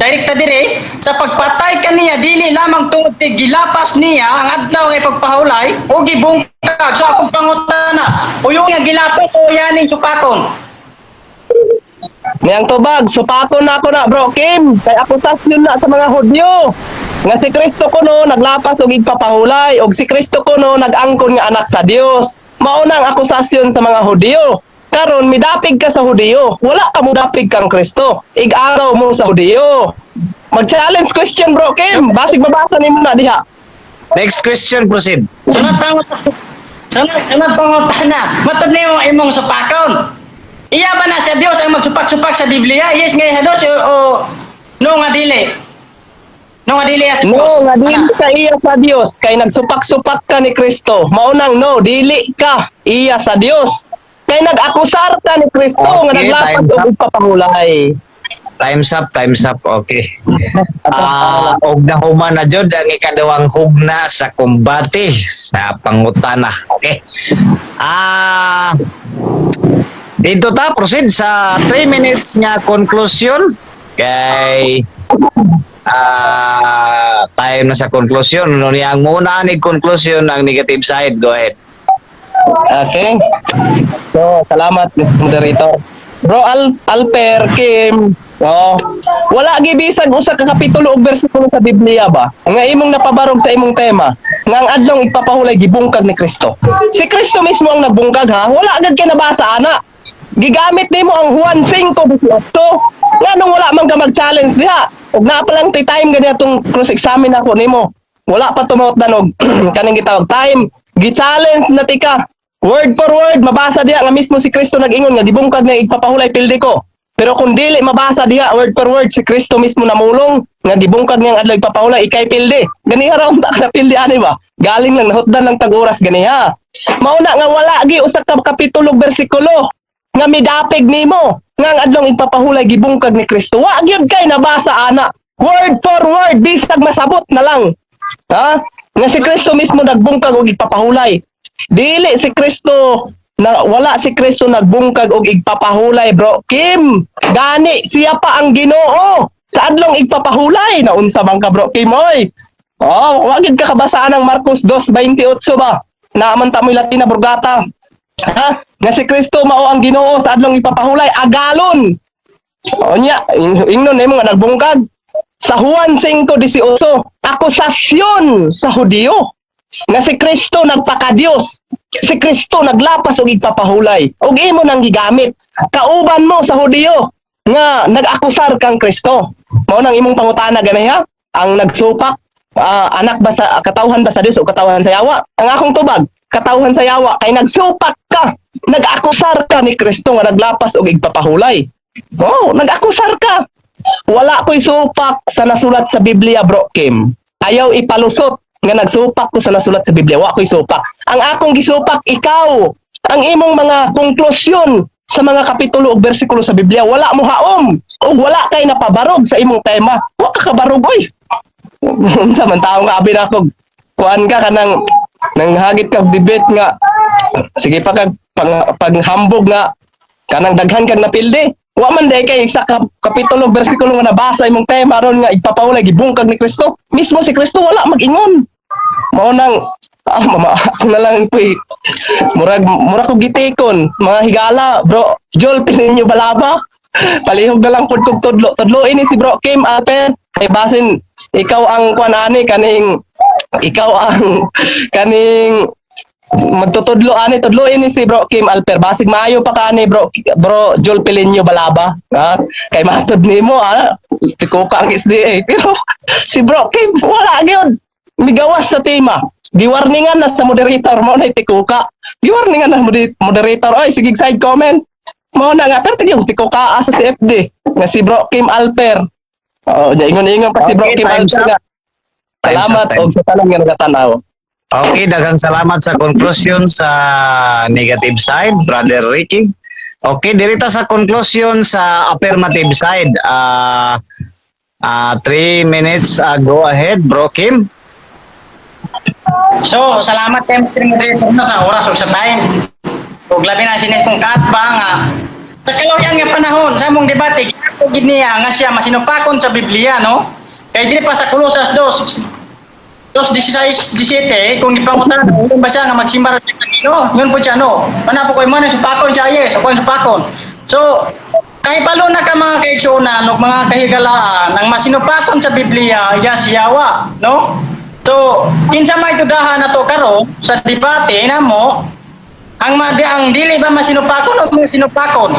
Direkta dire sa pagpatay kaniya, dili lamang tungod kay gilapas niya ang adlaw nga ipagpahulay o gibungkag. So akong pangutana, uyo nga gilapas o yaning supakon? Niyang tubag, supakon na ako na, Bro Kim. Kay akusasyon na sa mga Hudyo nga si Kristo kuno naglapas og igpapahulay og si Kristo kuno nag-angkon nga anak sa Dios. Mao na ang akusasyon sa mga Hudyo. Karon midapig ka sa Hudyo, wala ka modapig kang Kristo. Ig-araw mo sa Hudyo. Mag-challenge question, Bro Kim. Basig mabasa nimo na diha. Next question, proceed. Sunod pangutana. Sunod pangutana. Matod nimo imong supakon. Iya ba na sa Dios ang magsupak-supak sa Biblia? Yes nga sa Dios o no nga dili? No nga dili sa Dios. No, nga dili ka iya sa Dios kay nagsupak-supak ka ni Kristo. Mao nang no, dili ka iya sa Dios. Kay nag-akusar ka ni Kristo nga Okay, naglapas time's og up. igpapahulay. Time's up, time's up. Okay. Og nahuman na jud ang ikaduhang hugna sa kumbate sa pangutana. Okay. Dito ta proceed sa 3 minutes nga conclusion kay time na sa conclusion. No niya ang muna ni conclusion ang negative side. Go ahead. Okay. So, salamat, Mr. Moderator. Bro Alper Kim, oh, wala gibisag usa ka kapitulo og bersikulo sa Biblia ba? Nga imong napabarog sa imong tema, nga ang adlong igpapahulay gibungkag ni Kristo. Si Kristo mismo ang nagbungkag ha, wala agad kay nabasa ana. Gigamit nimo ang Juan 5:18. Nganong wala man ka mag-challenge diha? Ug naa pa lang tay time gani atong cross-examine ako nimo. Wala pa tumot og kaning gitawag time. Gi-challenge na tika. Word for word, mabasa diha nga mismo si Kristo nag-ingon nga gibungkag niya igpapahulay, pildi ko. Pero kung dili mabasa diha word for word si Kristo mismo namulong nga gibungkag niya ang adlaw igpapahulay, ikay pildi. Ganiha ra unta ka na pildi ani ba? Galing lang nahutdan lang tag oras ganiha. Mao na nga wala gi usa ka kapitulo bersikulo nga midapig nimo nga ang adlong igpapahulay gibungkag ni Kristo. Wa gyud kay nabasa ana. Word for word bisag masabot na lang. Ha? Nga si Kristo mismo nagbungkag og igpapahulay. Dili si Kristo na, wala si Kristo nagbungkag og igpapahulay, Bro Kim. Gani siya pa ang Ginoo sa adlong igpapahulay, na unsa man ka, Bro Kim, oy? Oh, wa gid ka kabasaan ang Marcos 2:28 ba? Naaman ta mo'y Latina Vulgata. Ha? Nga si Kristo mao ang Ginoo sa adlong ipapahulay agalon. O nya, ingnon nimo nga nagbungkag. Sa Juan 5:18, akusasyon sa Hudiyo nga si Kristo nagpakadiyos. Si Kristo naglapas og igpapahulay. Og imo nang gigamit. Kauban mo sa Hudiyo nga nag-akusar kang Kristo. Mao nang imong pangutana ganay ha? Ang nagsupak, anak ba sa katawhan ba sa Dios o katawhan sa yawa? Ang akong tubag, katawhan sa yawa kay nagsupak ka, nag-akusar ka ni Kristo nga naglapas og igpapahulay. Oh, nag-akusar ka. Wala ko'y supak sa nasulat sa Biblia, Bro Kim. Ayaw ipalusot nga nagsupak ko sa nasulat sa Biblia. Wa ko'y supak. Ang akong gisupak, ikaw. Ang imong mga konklusyon sa mga kapitulo ug bersikulo sa Biblia, wala mo haom. Ug wala kay napabarog sa imong tema. Wa ka kabarog, oy. Unsa man taong abi na ako. Kuan ka kanang nanghagit ka og debate nga sige pa kag panghambog nga kanang daghan kag napildi. Wa man day kay isa ka kapitulo bersikulo nga nabasa imong tema ron nga igpapahulay gibungkag ni Kristo. Mismo si Kristo wala mag-ingon. Mao nang mama, ako na lang po'y murag ko gitikon mga higala, Bro Jol Pininyo Balaba. Palihog na lang pud kog tudlo. Tudloin ni si Bro Kim Apen kay basin ikaw ang kuan ani, kaning ikaw ang kaning magtutudlo ani. Tudloin ni si Bro Kim Alper, basig maayo pa ka ani, Bro Jol Pilinyo Balaba, ha, kay matud nimo tikuka ang SDA, pero si Bro Kim wala gyud migawas sa tema. Giwarningan na sa moderator mo na tikuka, giwarningan na moderator, "Oy, sige side comment." Mo na nga pero yung tikuka sa CFD nga si Bro Kim Alper. Oh, ingon-ingon pa si Bro Okay, Kim time's Alper up. nga. Time's Salamat up, time's og sa tanan nga nagatanaw. Okay, daghang salamat sa conclusion sa negative side, Brother Ricky. Okay, dirita sa conclusion sa affirmative side. 3 minutes, go ahead, Bro Kim. So, salamat kay Mr. Moderator no, sa oras ug sa time. Ug labi na sinet kong kaatba nga sa kaluyan nga panahon sa among debate. gid niya nga siya masinupakon sa Biblia, no? Kay diri pa sa Colosas 2, 2:16, 17, kung ipangutana, yun ba siya nga magsimba ra sa Ginoo? Yun po siya, no? Ana po ko mo supakon siya, yes, ako yung supakon. So, kahibalo na ka, mga kaigsuonan ug mga kahigalaan, ang masinupakon sa Biblia, yes, yawa, no? So, kinsa may dudahan na to karon sa debate namo, ang ang dili ba masinupakon o masinupakon?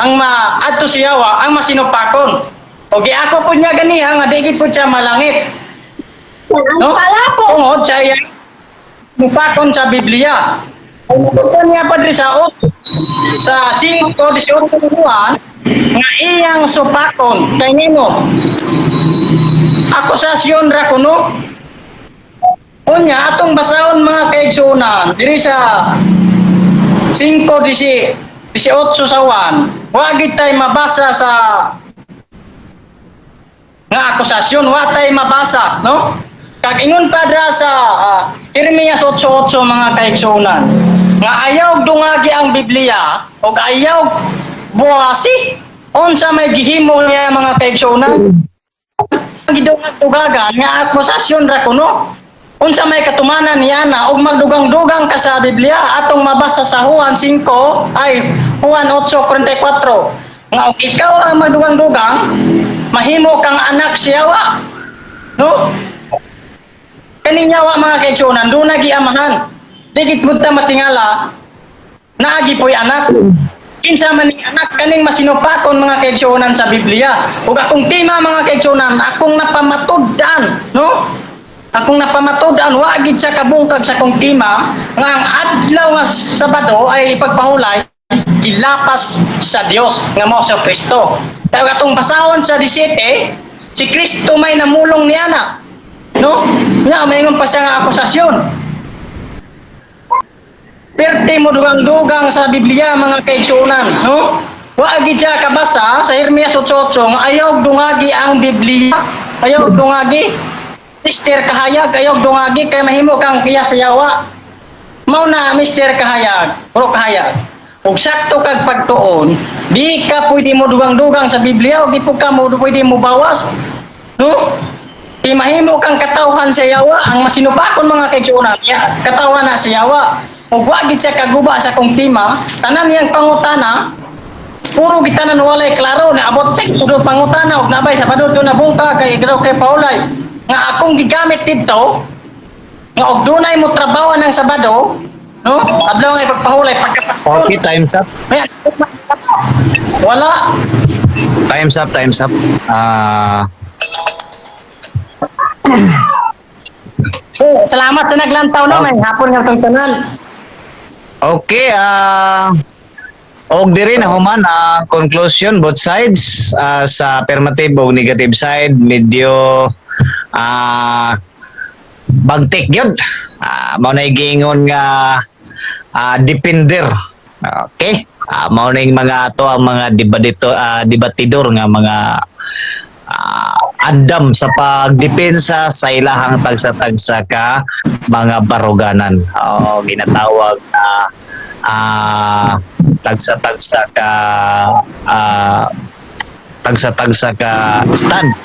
Ang maadto siya yawa, ang masinupakon. O giako po niya ganiha nga di gid po siya malangit. Ang No? pala po. Tungod sa iya sinupakon sa Biblia. Ang niya padre sa 8 sa 5:18 Juan nga iyang supakon kay nino akusasyon ra kuno. Unya, atong basahon, mga kaigsuonan, diri sa 5:18 sa 1, wa gid tay mabasa sa nga akusasyon, wa tay mabasa, no? Kag ingon pa dra sa Jeremias 8:8, mga kaigsuonan, nga ayaw dungagi ang Biblia ug ayaw buwasi. Unsa may gihimo niya, mga kaigsuonan? Gidungag-dugagan nga akusasyon ra kuno. Unsa may katumanan niya na og magdugang-dugang ka sa Biblia? Atong mabasa sa Juan 5, ay Juan 8:44, nga og ikaw ang magdugang-dugang, mahimo kang anak siyawa, no? Kaning yawa, mga kaigsuonan, duna giamahan. Di gid pud ta matingala, naagi po'y anak. Kinsa man ning anak? Kaning masinupakon, mga kaigsuonan, sa Biblia. Ug akong tema, mga kaigsuonan, akong napamatud-an, no? Akong napamatud-an, wa gid siya kabungkag sa akong tema nga ang adlaw nga Sabado ay ipagpahulay gilapas sa Dios nga mao si Kristo. Kaya atong basahon sa 17, si Kristo may namulong niya na. No? Nga maingon pa siya nga akusasyon. Perte mo dugang-dugang sa Biblia, mga kaigsuonan, no? Wa gid siya kabasa sa Jeremias 8:8 nga ayaw dungagi ang Biblia. Ayaw dungagi. Mister Kahayag, ayaw dungagi kay mahimo kang iya sa yawa. Mao na, Mister Kahayag, bro Kahayag. Ug sakto kag pagtuon, di ka pwede mo dugang-dugang sa Biblia o di po ka mo pwede mo bawas. No? Di mahimo kang katawhan sa yawa, ang masinupakon, mga kaigsuonan, ya, katawhan na sa yawa. Ug wa gid siya kaguba sa akong tema, tanan niyang pangutana, puro gitanan walay klaro na abot sa puro pangutana og nabay Sabado do na bungka kay daw kay paulay nga akong gigamit didto nga og dunay mo trabaho ng Sabado, no, adlaw nga ipagpahulay pagkapahulay. Okay, time's up. May wala. Time's up, time's up. Oh, salamat sa naglantaw, no? May hapon nga itong tanan. Okay, og diri na human ang conclusion both sides, sa affirmative o negative side, medyo bagtik gyud. Mao na giingon nga defender. Okay? Mao na yung mga ato ang mga debadito debatidor nga mga andam sa pagdepensa sa ilahang tagsa-tagsa ka mga baruganan. O ginatawag na tagsa-tagsa ka stand.